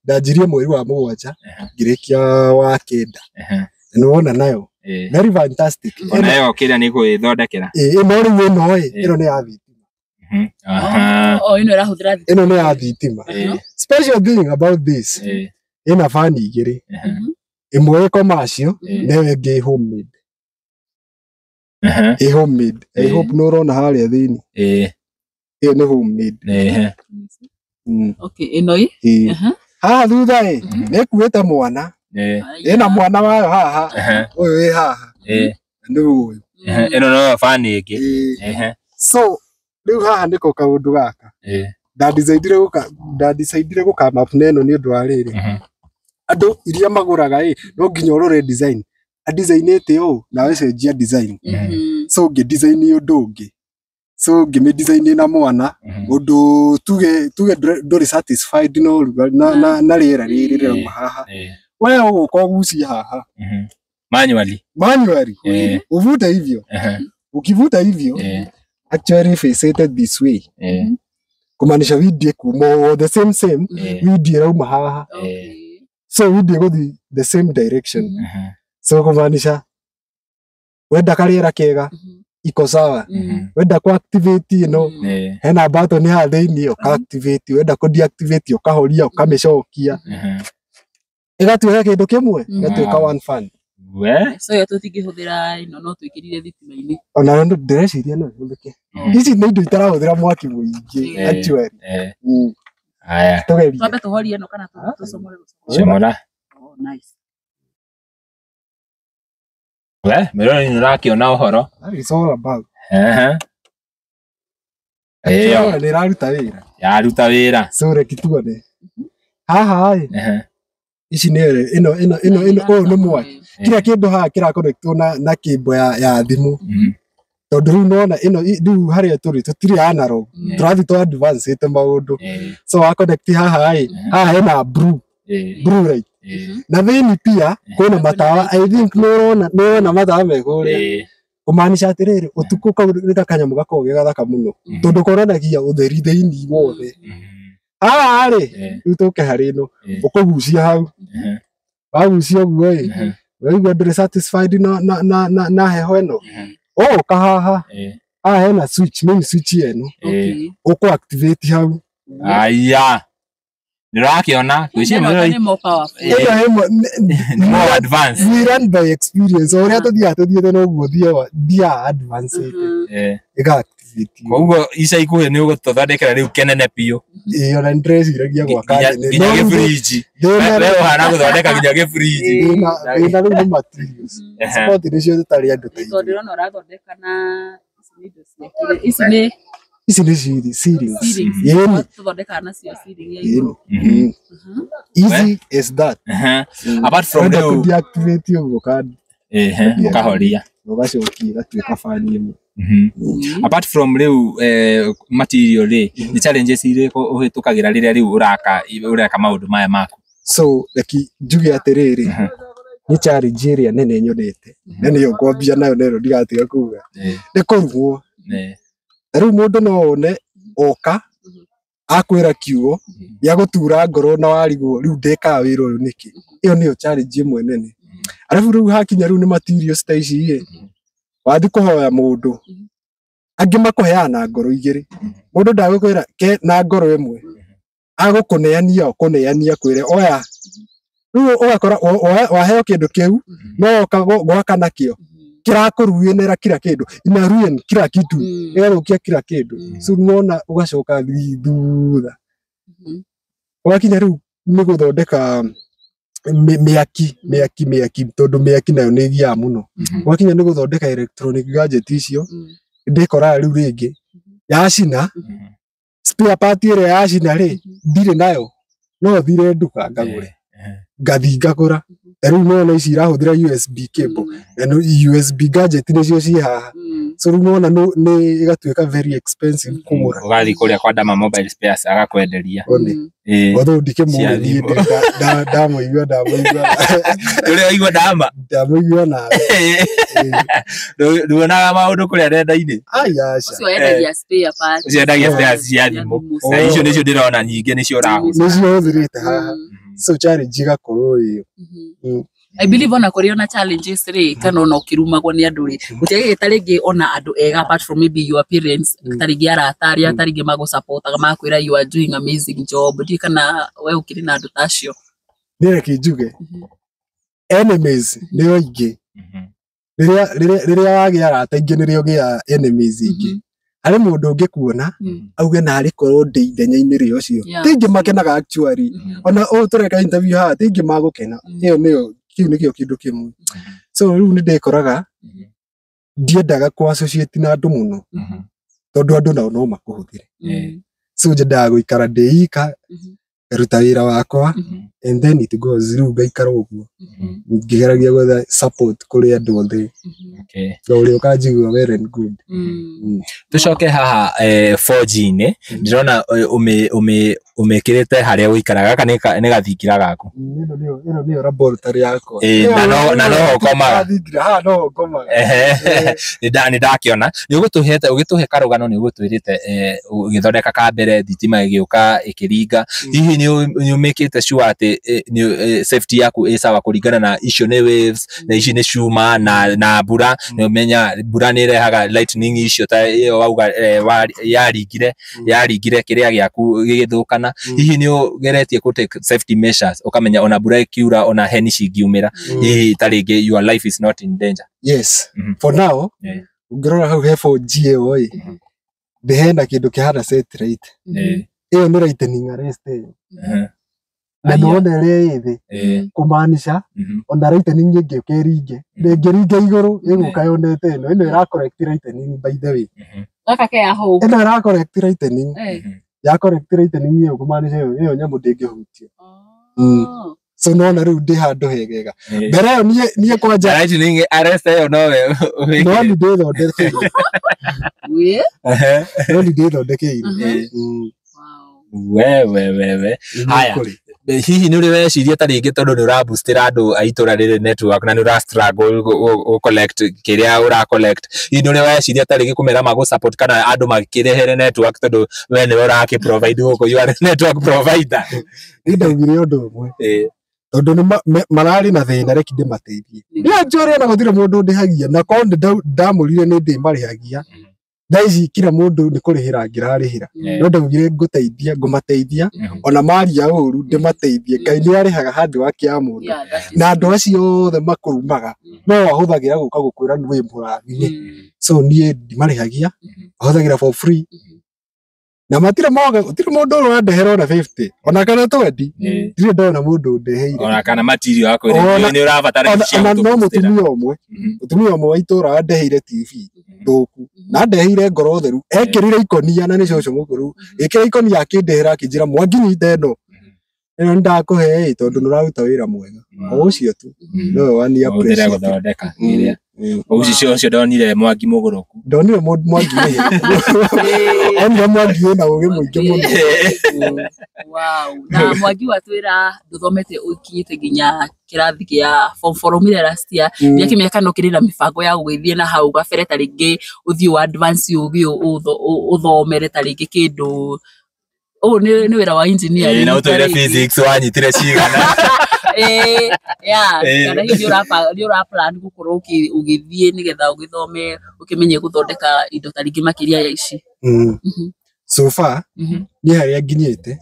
Ndanjirie mweri wa 7 ngĩrĩkia wa 9. Na nĩwona nayo. Very fantastic. Ona ĩyo kĩrĩa nĩ gwĩthondekera. Ĩno rĩu ĩno ĩ, ĩno nĩ ya thitima. Oh, ĩno ĩrahũthĩra thitima. Ĩno nĩ ya thitima. Special thing about this, ĩna fan igĩrĩ. Ĩmwe ĩ commercial na ĩyo ĩngĩ homemade. Ĩ homemade. I hope nĩ ũrona harĩa thĩinĩ. Ĩyo nĩ homemade. Okay, ĩno ĩ. Haha thutha ĩ, nĩ ĩkuĩte mwana. Ĩna mwana wayo haha. Ũyũ wĩ haha. Nĩ ũyũ. Ĩno no fan ĩngĩ. So, rĩu haha nĩko kaũndũ gaka. Ndadicaidire gũka map na ĩno nĩ ũndũ wa rĩrĩ. Andũ iria magũraga ĩ, no nginya ũrore design. Adizainĩte ũũ, nawe cenjia design. So ngĩ-design ũndũ ũngĩ. So ngĩmĩ-design na mwana, ũndũ tuge ndũrĩ satisfied na rĩera rĩrĩ rĩrauma haha. We ũgũka ũgucie haha. Manually. Manually. Uvute hivyo. Ukivuta hivyo, actually face it this way. Kumaanisha video kuma the same video irauma haha. So video go the same direction. So kumaanisha wenda karĩera kega iko sawa. Wenda ku activate ĩno hena button haha thĩinĩ ũka activate, wenda ku deactivate ũkahoria ũkamĩcokia. Ĩgatuĩka kĩndũ kĩmwe, ĩgatuĩka one fan. We. So yo tũtingĩhũthĩra ĩno no twĩkĩrire thitima-inĩ. Ona ndĩreciria no ĩhũthĩke. Ici nĩ indo itarahũthĩra mwaki mũingĩ actually. Haya. Tũgerie. Twambe tũhorie ĩno kana tũcomore gũcomora. Comora. Oh, nice. We, mĩrori nĩ ũrakĩona ũhoro. That is all about. Ĩyo. Nĩ ĩraruta wĩra. Yaruta wĩra. So reke tuone. Haha ĩ. Ici nĩ ĩno ĩno ĩno ĩno ũyũ nĩ mwaki. Kila kĩndũ haha kĩrakonectwo na kĩmbo ya thimũ. Tondũ rĩu nĩwona ĩno rĩu harĩa tũrĩ tũtirĩ analog. Tũrathiĩ tũ advance maũndũ. So wa connect haha ĩ, haha hena blue. Blue light. Na thĩinĩ pia kwĩna matawa. I think nĩũrona matawa me kũrĩa. Kũmaanisha atĩrĩrĩ ũtukũ kau nĩ kanyamũ gakoragwo ge gathaka mũno. Tondũ konanagia ũtheri thĩinĩ wothe. Haha rĩ, rĩu tũke harĩ ĩno. Ũkũgucia hau. Wagucia ũguo ĩ, waigua ndũrĩ satisfied na heho ĩno. Ũgũka haha. Haha hena switch, main switch ĩno. Ũkũ activate hau. Aya. Nĩũrakĩona gwĩciria Nĩ more powerful. Nĩ more advanced. We run by experience. O ũrĩa tũthiaga tũthiĩte noguo thiaga advance. Ĩga activate. Koguo ica ikuhĩ nĩ ũgũtũthondekera rĩu kenene biũ. Ĩĩ ona nĩndĩreciragia gwaka nene. Nginya gĩbrinji. We ũhana gũthondeka nginya gĩbrinji. Thĩna rĩu nĩ materials. Support nĩcio tũtarĩ andũ ta Tondũ ithuĩ. ndĩrona ũrathondeka na ici nĩ indo cia ici nĩ Ici nĩ ceilings. Yeni. Tũthondekaga nacio ceiling ya igũrũ. Easy as that. Apart from rĩu deactivate ũguo kandi. Ũkahoria. Ũgacokia ĩgatuĩka fan ĩmwe. Apart from rĩu material rĩ, nĩ challenges irĩkũ ũhĩtũkagĩra rĩrĩa rĩu ũreka maũndũ maya maku? So reke njuge atĩrĩrĩ, nĩ challenge ĩrĩa nene nyonete na nĩyo ngwambia nayo na ĩno ndigatiga kuga. Nĩ kũrumwo. Ta rĩu mũndũ no one oka akwĩra kiugo gĩa gũtura ngoro na warigwo rĩu ndĩkaga wĩra ũyũ nĩkĩ. Ĩyo nĩyo challenge ĩmwe nene. Arabu rĩu hakinya rĩu nĩ materials ta ici ĩ, wathiĩ kũhoya mũndũ angĩ makũheaga na ngoro igĩrĩ. Mũndũ ndagũkwĩra ke na ngoro ĩmwe, agũkũneania ũkũneania kwĩre oya. Rĩu ũgakora waheo kĩndũ kĩu no woka gwaka nakĩo kĩrakũruinĩra kila kĩndũ, ina ruin kila kitu, ĩgathũkia kila kĩndũ. So nĩwona ũgacoka thutha. Ũgakinya rĩu nĩ gũthondeka mĩaki tondũ mĩaki nayo nĩ ĩgiaga mũno. Ũgakinya nĩ gũthondeka electronic gadget icio, ndĩkoraga rĩu rĩngĩ yacina, spare part ĩrĩa yacina rĩ, ndirĩ nayo, no thire nduka ngagũre. Ngathi ngagũra. Ta rĩu nĩwona ici irahũthĩra USB cable, na USB gadget nĩcio ciĩ haha. So rĩu nĩwona nĩ ĩgatuĩka very expensive kũgũra. Ũgathiĩ kũrĩa kwa Dama Mobile Spares agakwenderia. Although ndikĩmũĩ niĩ ndamũigua. Ũrĩa waigua Dama? Ndamũigua nawe. Nduonaga maũndũ kũrĩa nenda-inĩ? Ai aca. Ũcio endagia spare parts. Ũcio endagia spares cia thimũ. Na icio nĩcio ndĩrona nyingĩ nĩcio ũrahũthĩra. Nĩcio hũthĩrĩte haha. So challenge ĩgakorwo ĩyo. I believe ona kũrĩ ona challenges rĩ, kana ona ũkĩrumagwo nĩ andũ rĩ, gũtiagĩte ta rĩngĩ ona andũ ega apart from maybe your parents, ta rĩngĩ arata arĩa ta rĩngĩ magũsupportaga magakwĩra you are doing amazing job. Ndiũĩ kana we ũkĩrĩ na andũ ta acio. Nĩ reke njuge, enemies nĩo aingĩ. Rĩrĩa wagĩa arata aingĩ nĩrĩo ũgĩaga enemies aingĩ. Harĩ mũndũ ũngĩkuona auge narĩ korwo ndĩ ithenya-inĩ rĩa ũcio. Ti aingĩ makenaga actually. Ona ũũ tũreka interview haha ti aingĩ magũkena. Ĩyo nĩyo kĩu nĩkĩo kĩndũ kĩmwe. So rĩu nĩ ndekoraga ndiendaga kũ associate na andũ mũno tondũ andũ nao no makũhũthĩre. So nyendaga gũikara ndĩ ika, ngaruta wĩra wakwa and then it goes. Rĩu ngaikara ũguo ngĩgeragia gwetha support kũrĩ andũ othe. Na ũrĩa ũkanjigua well and good. Tũcoke haha 4G-inĩ, ndĩrona ũmĩkĩrĩte harĩa ũikaraga. Gaka nĩ gathingira gaku. Ĩno nĩyo laboratory yakwa. Na noho ũkomaga. Thingira haha noho ngomaga. Nĩ ndakĩona nĩ ũgũtũhete ũgĩtũhe karũgano nĩ ũgũtwĩrĩte ũgĩthondeka ka mbere thitima ĩgĩũka ĩkĩringa. Hihi Hihi nĩ ũmĩkĩte sure atĩ nĩ safety yaku ĩ sawa kũringana na icio nĩ waves na ici nĩ cuma na mbura, nĩ ũmenya mbura nĩ ĩrehaga lightning icio ta ĩyo wauga, yaringire kĩrĩa gĩaku gĩgĩthũkana? Hihi nĩ ũgeretie kũ take safety measures, ũkamenya ona mbura ĩkiura, ona heni cingiumĩra, hihi ta rĩngĩ your life is not in danger? Yes. For now, ũngĩrora hau he 4G ĩyo ĩ, thĩ hena kĩndũ kĩhana satellite. Ĩyo nĩ lightning arrest ĩyo. Na Aya. nĩwona ĩrĩa ĩ thĩ, kũmaanisha ona lightning ĩngĩũka ĩringe, ndĩngĩringa igũrũ, ĩgũka yonete ĩno. Ĩno ĩra correct lightning, by the way. Gaka ke hau. Ĩno ĩra correct lightning. Ya correct lightning ĩyo, kũmaanisha ĩyo nyamũ ndĩngĩhutio. So nona rĩu ndĩ handũ hegega. Mbere ĩyo niĩ kwanja Lightning arrest ĩyo nowe no nĩ ndĩthondekeire. We. No nĩ ndĩthondekeire. We we we we Haya. Kũrĩ. Hihi nĩ ũrĩ weciria ta rĩngĩ, tondũ nĩ ũraboostĩra andũ a itũra rĩrĩ network na nĩ ũra struggle gũ collect kĩrĩa ũra collect, hihi nĩ ũrĩ weciria ta rĩngĩ kũmera magũ support kana andũ makĩrehere network, tondũ we nĩwe ũrakĩ provide gũkũ, you are a network provider? Niĩ ndaugire ũndũ ũmwe, tondũ nĩ mararĩ na thĩna, reki ndĩmateithie. Niĩ njũrĩ ona gũtirĩ mũndũ ndĩhagia, na korwo nĩ ndamũrire nĩ ndĩmarĩhagia. Thaa ici kila mũndũ nĩ kũrĩhĩra ngĩrarĩhĩra, no ndaugire ngũteithia, ngũmateithia ona maria ũru ndĩmateithie. Ngai nĩ arĩhaga handũ wa kĩa mũndũ. Yeah, that is Na andũ acio othe makũrumaga no ahũthagĩra gũka gũkwĩra nĩ wĩ mũrathime. So niĩ ndimarĩhagia, ahũthagĩra for free, na matirĩ moga, gũtirĩ mũndũ ũrandehera ona 50 ona kana 20. Ndirĩ ndona mũndũ ũndeheire. Ona kana material akwĩre nĩ ũrabatara cia Ona no gũtũboostĩra. mũtumia ũmwe wa itũra wandeheire TV thũku, na andeheire ngoro theru, ekĩrire ikonia, na nĩ cũcũ mũkũrũ, ĩkĩra ikonia, akĩndehera, akĩnjĩra, "Mwangi, nyita ĩno, ĩno nĩndakũhe ĩ, tondũ nĩũraruta wĩra mwega." O ũcio tu nowe wani Ũhũthĩre appreciate. gũthondeka kĩrĩa ũcio ũcio ndonire Mwangi mũgũrũku. Ndonire Mwangi nĩ onire Mwangi wĩna ũgĩ mũingĩ mũno. Wow. Na Mwangi watwĩra ndũthomete ũkinyĩte nginya kĩrathi kĩa form four, ũmire last year. Ndiakĩmenya kana ũkĩrĩ na mĩbango ya gũgĩthiĩ na hau gabere, ta rĩngĩ ũthiĩ wa advance ũgĩ ũthomere ta rĩngĩ kĩndũ ũũ nĩ wĩra wa engineering. Na ũtwĩre Ta rĩngĩ. Physics wanyitire cigana? Yeah, kana hihi nĩ ũra plan gũkorwo ũgĩthiĩ nĩgetha ũgĩthome, ũkĩmenye gũthondeka indo ta rĩngĩ makĩria ya ici? So far, niĩ harĩa nginyĩte,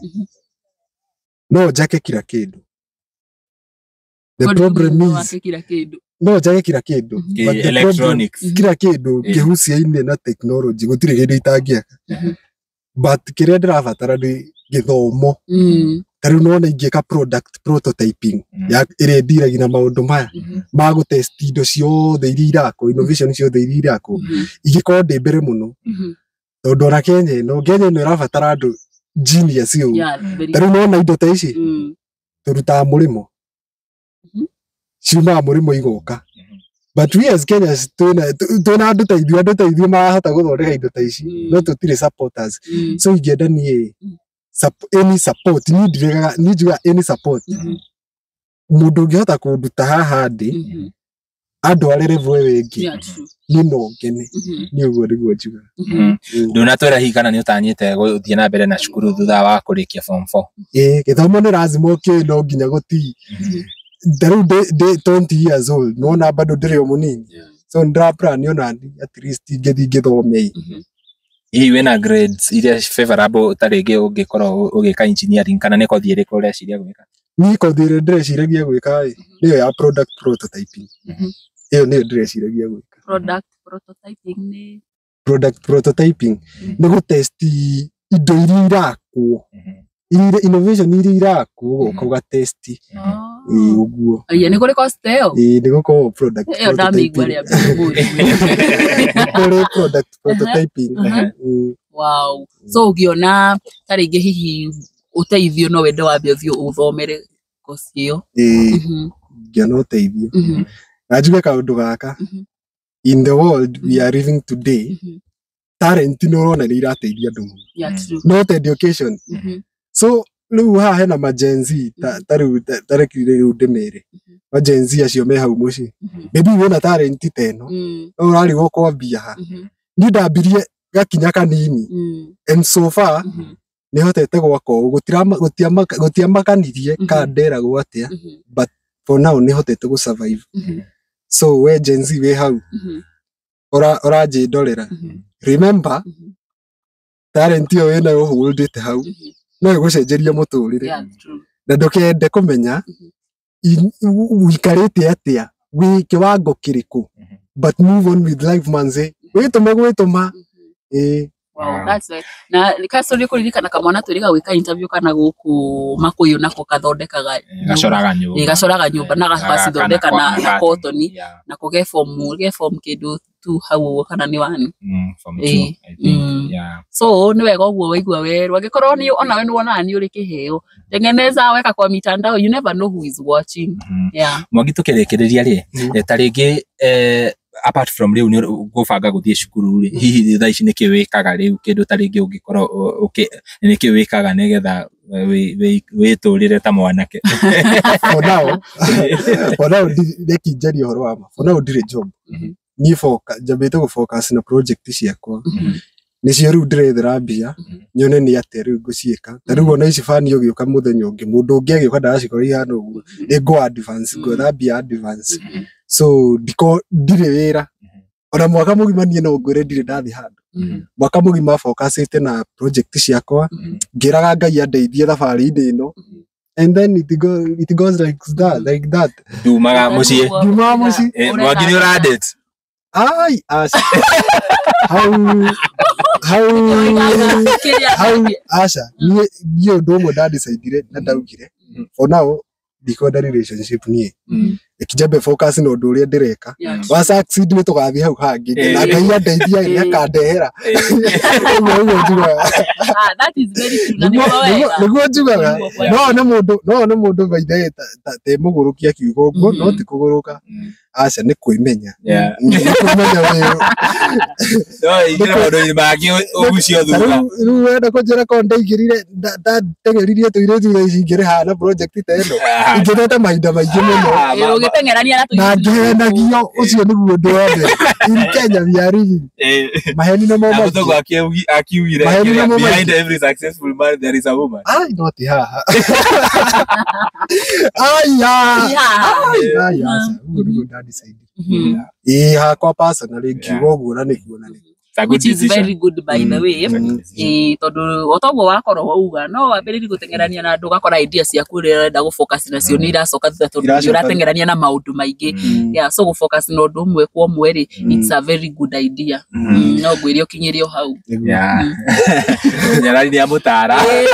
no njake kila kĩndũ. The problem is Wake kila kĩndũ. No njake kila kĩndũ, but the problem, Electronics. kila kĩndũ kĩhuciaine na technology, gũtirĩ kĩndũ itangĩaka, but kĩrĩa ndĩrabatara nĩ gĩthomo. Ta rĩu nona ingĩka product prototyping ya ĩrĩa ndiragia na maũndũ maya ma gũtest indo ciothe iria irakwo, innovation ciothe iria irakwo, ingĩkorwo ndĩ mbere mũno, tondũ ona Kenya ĩno ĩrabatara andũ genius ũũ. Yeah, very. Ta rĩu nona indo ta ici tũrutaga mũrĩmo, ciumaga mũrĩmo igoka, but we as Kenyans twĩna andũ ta ithuĩ marahota gũthondeka indo ta ici, no tũtirĩ supporters. So ingĩenda niĩ any support, niĩ ndiregaga, niĩ njugaga any support, mũndũ ũngĩhota kũnduta haha ndĩ, andware level ĩyo ĩngĩ, Yeah, true. niĩ no ngene. Niĩ ũguo nĩguo njugaga. Ndũnatwĩra hihi kana nĩ ũtanyĩte gũthiĩ na mbere na cukuru thutha wa kũrĩkia form 4? Ĩĩ, gĩthomo nĩ lazima ũkĩũĩ, no nginya gũtii. Ta rĩu ndĩ 20 years old, nĩwona bado ndĩrĩ o mũnini, so nĩ plan ona at least ingĩthiĩ ngĩthome. Hihi wĩna grades iria favorable ta rĩngĩ ũngĩkorwo ũgĩka engineering, kana nĩ kothi ĩrĩkũ ũreciria gwĩka? Niĩ kothi ĩrĩa ndĩreciragia gwĩka ĩ, nĩyo ya product prototyping. Ĩyo nĩyo ndĩreciragia gwĩka. Product prototyping nĩ? Product prototyping nĩ gũtest indo iria irakwo, iria innovation iria irakwo, ũgoka ũgatest. Ĩĩ, ũguo. Aya, nĩ kũrĩ course ta ĩyo? Ĩĩ, nĩ gũkorwo product Ĩyo ndamĩigua prototyping. rĩa mbere ũmũthĩ. Nĩ kũrĩ product prototyping. Wow. So ũngĩona ta rĩngĩ hihi ũteithio, no wende wambe ũthiĩ ũthomere course ĩyo? Ĩĩ, ngĩona ũteithio. Na njuge kaũndũ gaka, in the world we are living today, talent nĩ ũrona nĩ irateithia andũ mũno, Yeah, true. not education. So rĩu haha hena ma Gen Z, ta rĩu ta reke rĩu ndĩmere ma Gen Z acio me hau mũciĩ, maybe wĩna talent ta ĩno, no ũrarigwo kwambia ha. Niĩ ndambirie gakinya kanini, and so far Nĩ hotete gwaka ũũ, gũtiamakanirie kana nderagwo atĩa, but for now nĩ hotete gũ survive. So we Gen Z wĩ hau ũranjĩndorera, remember talent ĩyo wĩnayo ũhũndĩte hau no ĩgũcenjerie mũtũrĩre. Yeah, true. Na ndũkende kũmenya ũikarĩte atĩa, wĩ kĩwango kĩrĩkũ, but move on with life manze, wĩtũme gwĩtũma. Ĩĩ. Wow, Wow. that's right. Na kaco nĩ kũririkana kamwana twĩrĩga gwĩka interview kana gũkũ Makuyu nako kathondekaga Gacoraga nyũmba. Ĩ, gacoraga nyũmba na gacithondeka na cotton. Yeah. Nako ge form, ge form kĩndũ tu hau ũguo kana nĩ one. Form two, I think. Yeah. So nĩ wega ũguo waigua werũ, angĩkorwo nĩ onawe nĩ wonaga nĩ ũrĩ kĩheo, tengeneza, weka kwa mitandao, you never know who is watching. Yeah. Mwangi, tukĩrĩkĩrĩria rĩ, ta rĩngĩ apart from rĩu nĩ gũbanga gũthiĩ cukuru rĩ, hihi thaa ici nĩkĩ wĩkaga rĩu, kĩndũ ta rĩngĩ ũngĩkorwo nĩkĩ wĩkaga nĩgetha wĩtũrĩre ta mwanake? For now reki njarie ũhoro wa ma, for now ndirĩ job. Niĩ njambĩte gũ focus na project ciakwa, nĩcio rĩu ndĩrethera mbia, nyone nĩ atĩa rĩu ngũciĩka. Ta rĩu ona ici bani ũgĩũka mũthenya ũngĩ, mũndũ ũngĩ agĩũka ndagacikora ihana ũguo, nĩ ngũ advance, ngwetha mbia advance. So ndiko ndirĩ wĩra ona mwaka mũgima, niĩ no ngwĩre ndirĩ ndathiĩ handũ mwaka mũgima, focusĩte na project ciakwa, ngĩraga Ngai andeithie thabarĩ-inĩ ĩno, and then it goes like that, like that. Ndumaga mũciĩ. Ndumaga mũciĩ. Mwangi, nĩ ũradate? Ai, aca, hau hau hau, aca. Niĩ ũndũ ũmwe ndandecidire na ndaugire, for now ndikwenda relationship niĩ, reke njambe focus na ũndũ ũrĩa ndĩreka, wa succeed nĩ tũgathiĩ hau hangĩ, na Ngai andeithia nĩ akandehera. Ũguo ũguo njugaga. Ah, that is very true. Na nĩguo wega. Nĩguo njugaga. Nĩguo wega. No one mũndũ by the way ta mũgũrũki akiuga ũguo, no ti kũgũrũka, aca, nĩ kwĩmenya. Nĩ kwĩmenya wĩ No ingĩre maũndũ-inĩ mangĩ ũgucio Ta thutha. Rĩu wenda kũnjĩra korwo ndaingĩrire ndateng'eririe tũirĩtu thaa ici ingĩrĩ haha na project ta ĩno, ingĩtete mahinda maingĩ mũno. Ah, Ĩ, ũgĩteng'erania na Na tũirĩtu. ngĩhenagio, ũcio nĩguo ũndũ wa mbere. In Kenya we are living maheni nĩmo Na maingĩ. mũthũngũ akiugire Maheni nĩmo maingĩ. behind every successful man there is a woman. Ai, no ti haha, aya. Ti haha. Ai, ai, aca, ũguo nĩguo ndadecide. Ĩĩ, hakwa personally ngiuga ũguo, na nĩguo na nĩguo. It's a good Which is decision. very good, by the way. Mm. Ĩ, tondũ o toguo wakorwo wauga no wambĩrĩrie gũteng'erania na andũ, ũgakora idea ciaku ũrĩa ũrenda gũ-focus nacio nĩ iracoka thutha tondũ nĩ Iracoka. ũrateng'erania na maũndũ maingĩ. Yeah, so gũ-focus na ũndũ ũmwe kwa ũmwe rĩ, it's a very good idea. No ngwĩre ũkinyĩre o hau. Nĩguo. Yeah. Nyarari nĩ amũtara. Ĩ,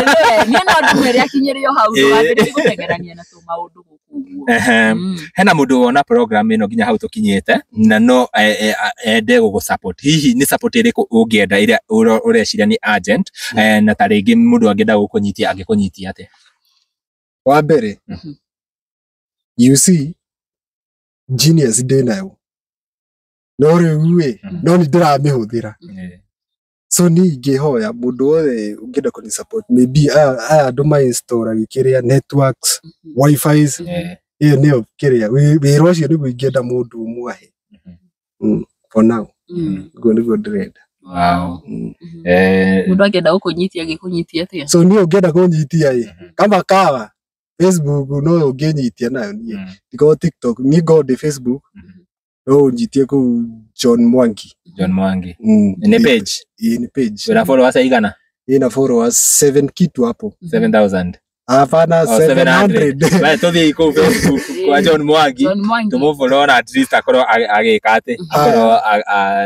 niĩ no ndĩmwĩre akinyĩre o hau, Ĩ. ndũgambĩrĩrie gũteng'erania na tũmaũndũ gũkũ ũguo. Hena mũndũ wona program ĩno nginya hau tũkinyĩte na no ende gũgũ support, hihi nĩ support ĩrĩkũ ũngĩenda ĩrĩa ũreciria nĩ urgent, na ta rĩngĩ mũndũ angĩenda gũkũnyitia angĩkũnyitia atĩa? Wa mbere, you see, genius ndĩ nayo, no rĩu ĩ, no nĩ ndĩramĩhũthĩra. So niĩ ingĩhoya mũndũ wothe ũngĩenda kũni support, maybe aya andũ ma-installagi kĩrĩa networks, wifis, ĩyo nĩyo kĩrĩa wĩra ũcio nĩguo ingĩenda mũndũ ũmwe ahe. For now ũguo nĩguo ndĩrenda. Wow. Mũndũ angĩenda gũkũnyitia angĩkũnyitia atĩa? So niĩ ũngĩenda kũnyitia ĩ, kama kawa Facebook no ũngĩnyitia nayo niĩ, ndikorwo TikTok, niĩ ngorwo ndĩ Facebook, no ũnyitie kũu John Mwangi. John Mwangi. Nĩ page? Ĩĩ, nĩ page. Wĩna followers aigana? Ĩna followers 7 kitu hapo. 7000? Hapana. Oh, 700. 700. Bale, tũthiĩ kũu Facebook kwa John Mwangi, John Mwangi. tũmũfollow na at least akorwo agĩka atĩ akorwo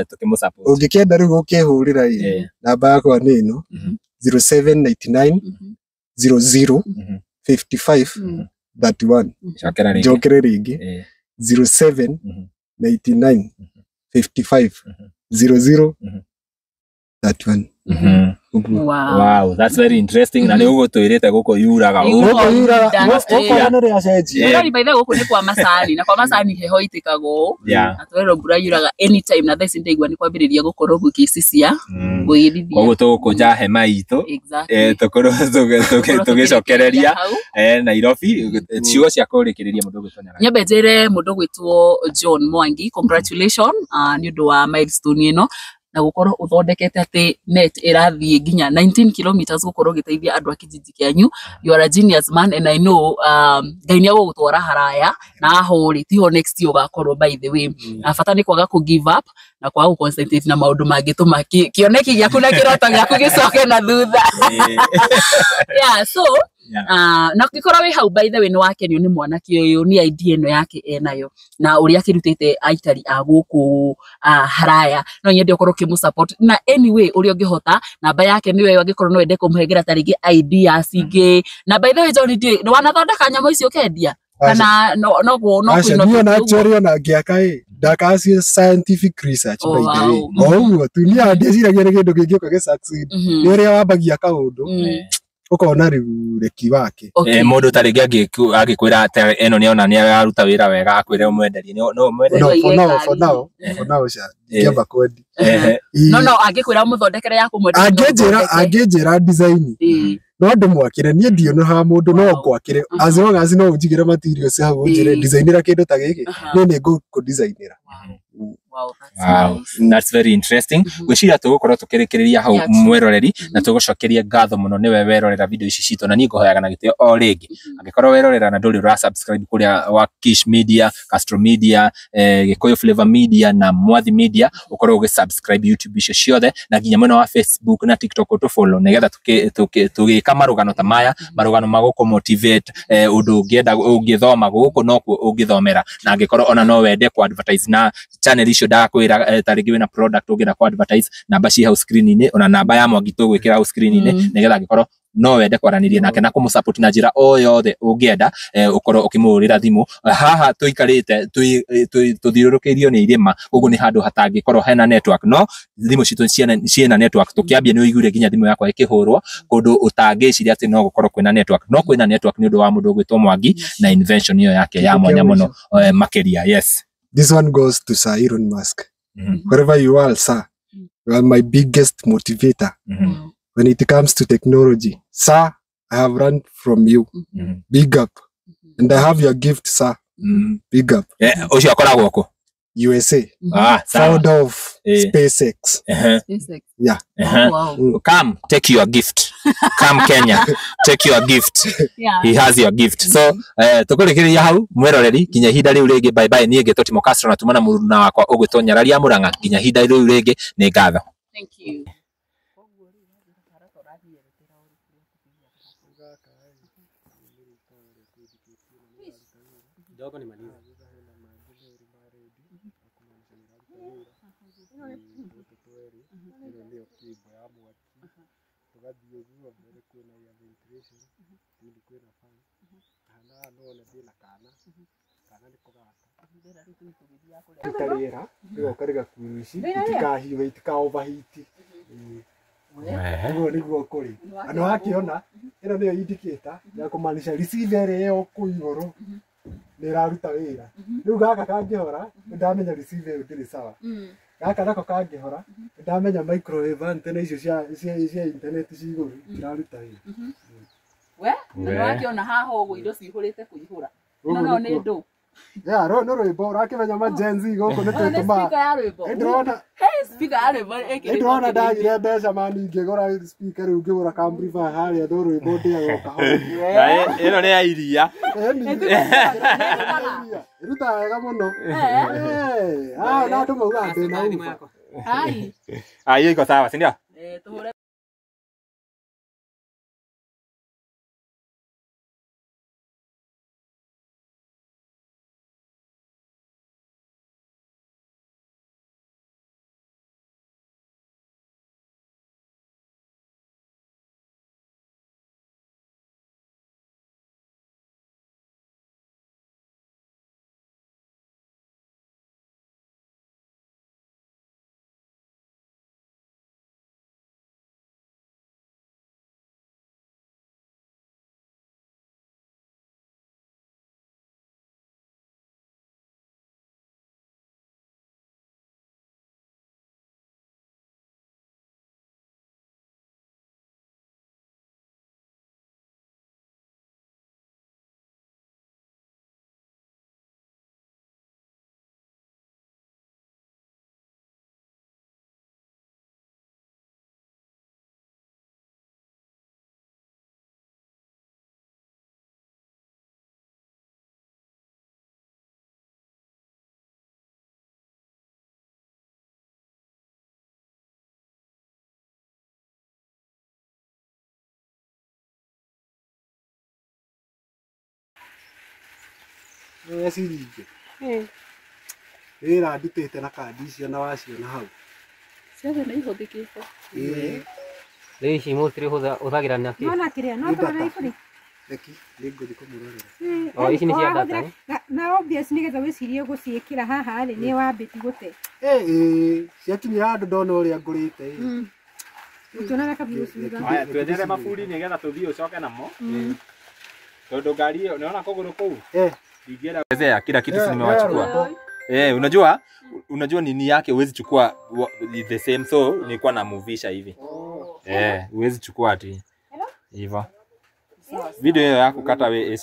tũkĩmũ support. Ũngĩkĩenda rĩu gũkĩhũrĩra ĩ, namba yakwa nĩ ĩno, 0799 00 55 31. Cokera rĩngĩ. Njokere rĩngĩ? 07 99 55 00 31. Ũguo. Wow. Wow, that's very interesting. Na nĩ ũgũtwĩrĩte gũkũ yuraga Ĩ, ũũ. Gũkũ yuraga, Industry. gũkũ nĩ rĩacenjia. Mũrori, by the way, gũkũ nĩ kwa macani, na kwa macani heho itĩkaga ũũ, na twerwo mbura yuraga anytime, na thaa ici ndaigua nĩ kwambĩrĩria gũkorwo gũgĩcicia, gũgĩthithia. Koguo tũgũkũnja hema itũ, Exactly. tũkorwo Tũkorwo tũgĩcokereria hau. Nairobi. Ciugo cia kũrĩkĩrĩria mũndũ ũgwĩtwo Nyarari. Nyambe njĩre mũndũ ũgwĩtwo John Mwangi, congratulation nĩ ũndũ wa milestone ĩno. Na gukorwo uthondekete ati net irathie nginya 19 kilometers gukorwo ugiteithia andu a kijiji kianyu. You are a genius man and I know Ngai ni agugutwara haraya na aho ri tiho next year ugakorwo, by the way. Na bata ni kwaga ku give up na kwaga ku concentrate na maundu mangituma kioneki giaku na kiroto giaku gicoke na thutha. Yeah, so na ũngĩkorwo wĩ hau, by the way, nĩ wakenio nĩ mwanake ũyũ nĩ idea ĩno yake enayo na ũrĩa akĩrutĩte aikari a gũkũ haraya, no nyende ũkorwo ũkĩmũ support na anyway ũrĩa ũngĩhota. Namba yake nĩyo ĩyo, angĩkorwo no wende kũmũhengera ta rĩngĩ ideas ingĩ. Na by the way, John, nĩ wanathondeka nyamũ icio ũkendia kana no Aca, kũinnovate niĩ ona ũguo? Actually ona ngĩaka ĩ ndakaga cia scientific research, by the way. Wow. O ũguo tu niĩ ndĩciragia nĩ kĩndũ kĩngĩũka gĩ succeed. Nĩ ũrĩa wambagia kaũndũ ũkona rĩu reki wake. Mũndũ ta rĩngĩ angĩkwĩra atĩ ĩno nĩona nĩ araruta wĩra wega, akwĩre ũmwenderie, no ũmwenderie? No, for Ũige now, ngari. for now ca ndingĩamba kwendia. No no angĩkwĩra ũmũthondekere ya kũmwenderia, no Angĩnjĩra ũthondeke. Angĩnjĩra design no ndĩmwakĩre. Niĩ ndionaga mũndũ no ngwakĩre as long as no ũnjigĩre materials hau ũnjĩre designĩra kĩndũ ta gĩkĩ, niĩ nĩ ngũkũdesignĩra. Wow, that's nice. That's very interesting. Ngwĩciria tũgũkorwo tũkĩrĩkĩrĩria hau, Yeah, true. mweroreri, na tũgũcokerie ngatho mũno nĩwe werorera video ici citũ, na niĩ ngũhoyaga na gĩtĩo o rĩngĩ, angĩkorwo werorera na ndũrĩ ũra subscribe kũrĩa wa Kish Media, Castro Media, Gĩkũyũ Flavor Media na Mwathi Media, ũkorwo ũgĩ subscribe YouTube icio ciothe na nginya mwena wa Facebook na TikTok ũtũ follow nĩgetha tũgĩka marũgano ta maya, marũgano ma gũkũ motivate, ũndũ ũngĩenda ũngĩthoma gũkũ nokuo ũngĩthomera. Na angĩkorwo ona no wende ku advertise na channel icio ndakwĩra, ta rĩngĩ wĩna product ũngĩenda ku advertise, namba ci hau screen-inĩ, ona namba ya Mwangi tũgwĩkĩra hau screen-inĩ, nĩgetha angĩkorwo no wende kwaranĩria nake na kũmũ-support na njĩra o yothe ũngĩenda, ũkorwo ũkĩmũhũrĩra thimũ. Haha tũikarĩte tũthiũrũrũkĩirio nĩ irĩma, koguo nĩ handũ hatangĩkorwo hena network, no thimũ citũ ciĩna network. Tũkĩambia nĩ ũiguire nginya thimũ yakwa ĩkĩhũrwo kũndũ ũtangĩciria atĩ no gũkorwo kwĩna network, no kwĩna network nĩ ũndũ wa mũndũ ũgwĩtwo Mwangi na invention ĩyo yake ya Kĩndũ kĩa mwanya mũno, mũico. Makĩria, yes. This one goes to Sir Elon Musk. Wherever you are, sir, you are my biggest motivator when it comes to technology. Sir, I have learned from you. Big up. And I have your gift, sir. Big up. Ũcio akoragwo kũ? USA. Ah, sawa. Founder of SpaceX. SpaceX. Yeah. Oh, wow. Come take your gift. Come Kenya, take your gift. He has your gift. So tukurikiria hau, mwiroreri, nginya ihinda riu ringi, bye bye. Niĩ ngĩtwo Timo Castro na tuma na mũruna wakwa ũgwĩtwo Nyarari ya Mũrang'a. Nginya ihinda rĩu rĩngĩ, nĩ ngatho. Thank you. Kidogo nimalize. Ĩno nĩyo cable ya mwaki, tũgathiĩ ũguo mbere kwĩna air ventilation, thĩinĩ kwĩna fan, na haha no wone ndĩna kana, kana nĩko gaka. Ruta rĩera rĩgoka rĩgakuĩrwo ici itikahiũhe, itika overheat. Ĩĩ. Ũguo nĩguo kũrĩ na nĩ wakĩona ĩno nĩyo indicator ya kũmaanisha receiver ĩrĩa ĩyo kũu igũrũ nĩ ĩraruta wĩra. Rĩu gaka kangĩhora nĩ ndamenya receiver ĩyo ndĩrĩ sawa. Gaka nako kangĩhora nĩ ndamenya microwave antenna icio cia internet ci igũrũ itiraruta wĩra. We, na nĩwakĩona haha ũguo indo cihũrĩte kũihũra. Ĩno Ũguo no nĩ nĩkuo. ndũ. Yeah, no no rwĩmbo ũrakĩmenya ma Gen Z gũkũ nĩ Ĩno nĩ twĩtũmaga. speaker ya rwĩmbo. Nĩ ndĩrona. Hey, speaker ya rwĩmbo Nĩ ndĩrona ndagire mbeca mani ngĩgũra speaker, rĩu ngĩgũra ka amplifier harĩa no rwĩmbo ndĩaga o kahora. Ĩno nĩ ya iria. Ĩni. Ĩrutaga wega mũno. Eh, ah, na andũ maugaga ndĩna uba. Hai. Ah, hiyo iko sawa, si ndio? Eh, tũhũre. Nĩ ciringi. Wĩra ndutĩte na kandi icio na waciona hau. Ciothe nĩ ihũthĩkĩte. Ĩĩ. Rĩu ici mostly hũthagĩra na kĩ? Nona kĩrĩa no Nĩ tũrora data. iburi. Reki nĩngũthiĩ kũmũrorera. Oh, ici nĩ cia data, eh? Na obvious nĩgetha wĩcirie gũciĩkĩra haha rĩ nĩ wambĩti gũte. Ĩĩ ciakinyĩra handũ ndona ũrĩa ngũrĩte ĩ. Ũkĩonaga kabiũ cuga. Haya, twethere maburi nĩgetha tũthiĩ ũcoke namo. Tondũ ngari ĩyo nĩona kũgũrũ kũu? Ndingĩenda Ezea, kila kitu si nimewachukua. Unajua nini yake huwezi chukua the same, so nilikuwa namuvisha hivi. Huwezi chukua ati hivyo. Video hiyo yako kata we.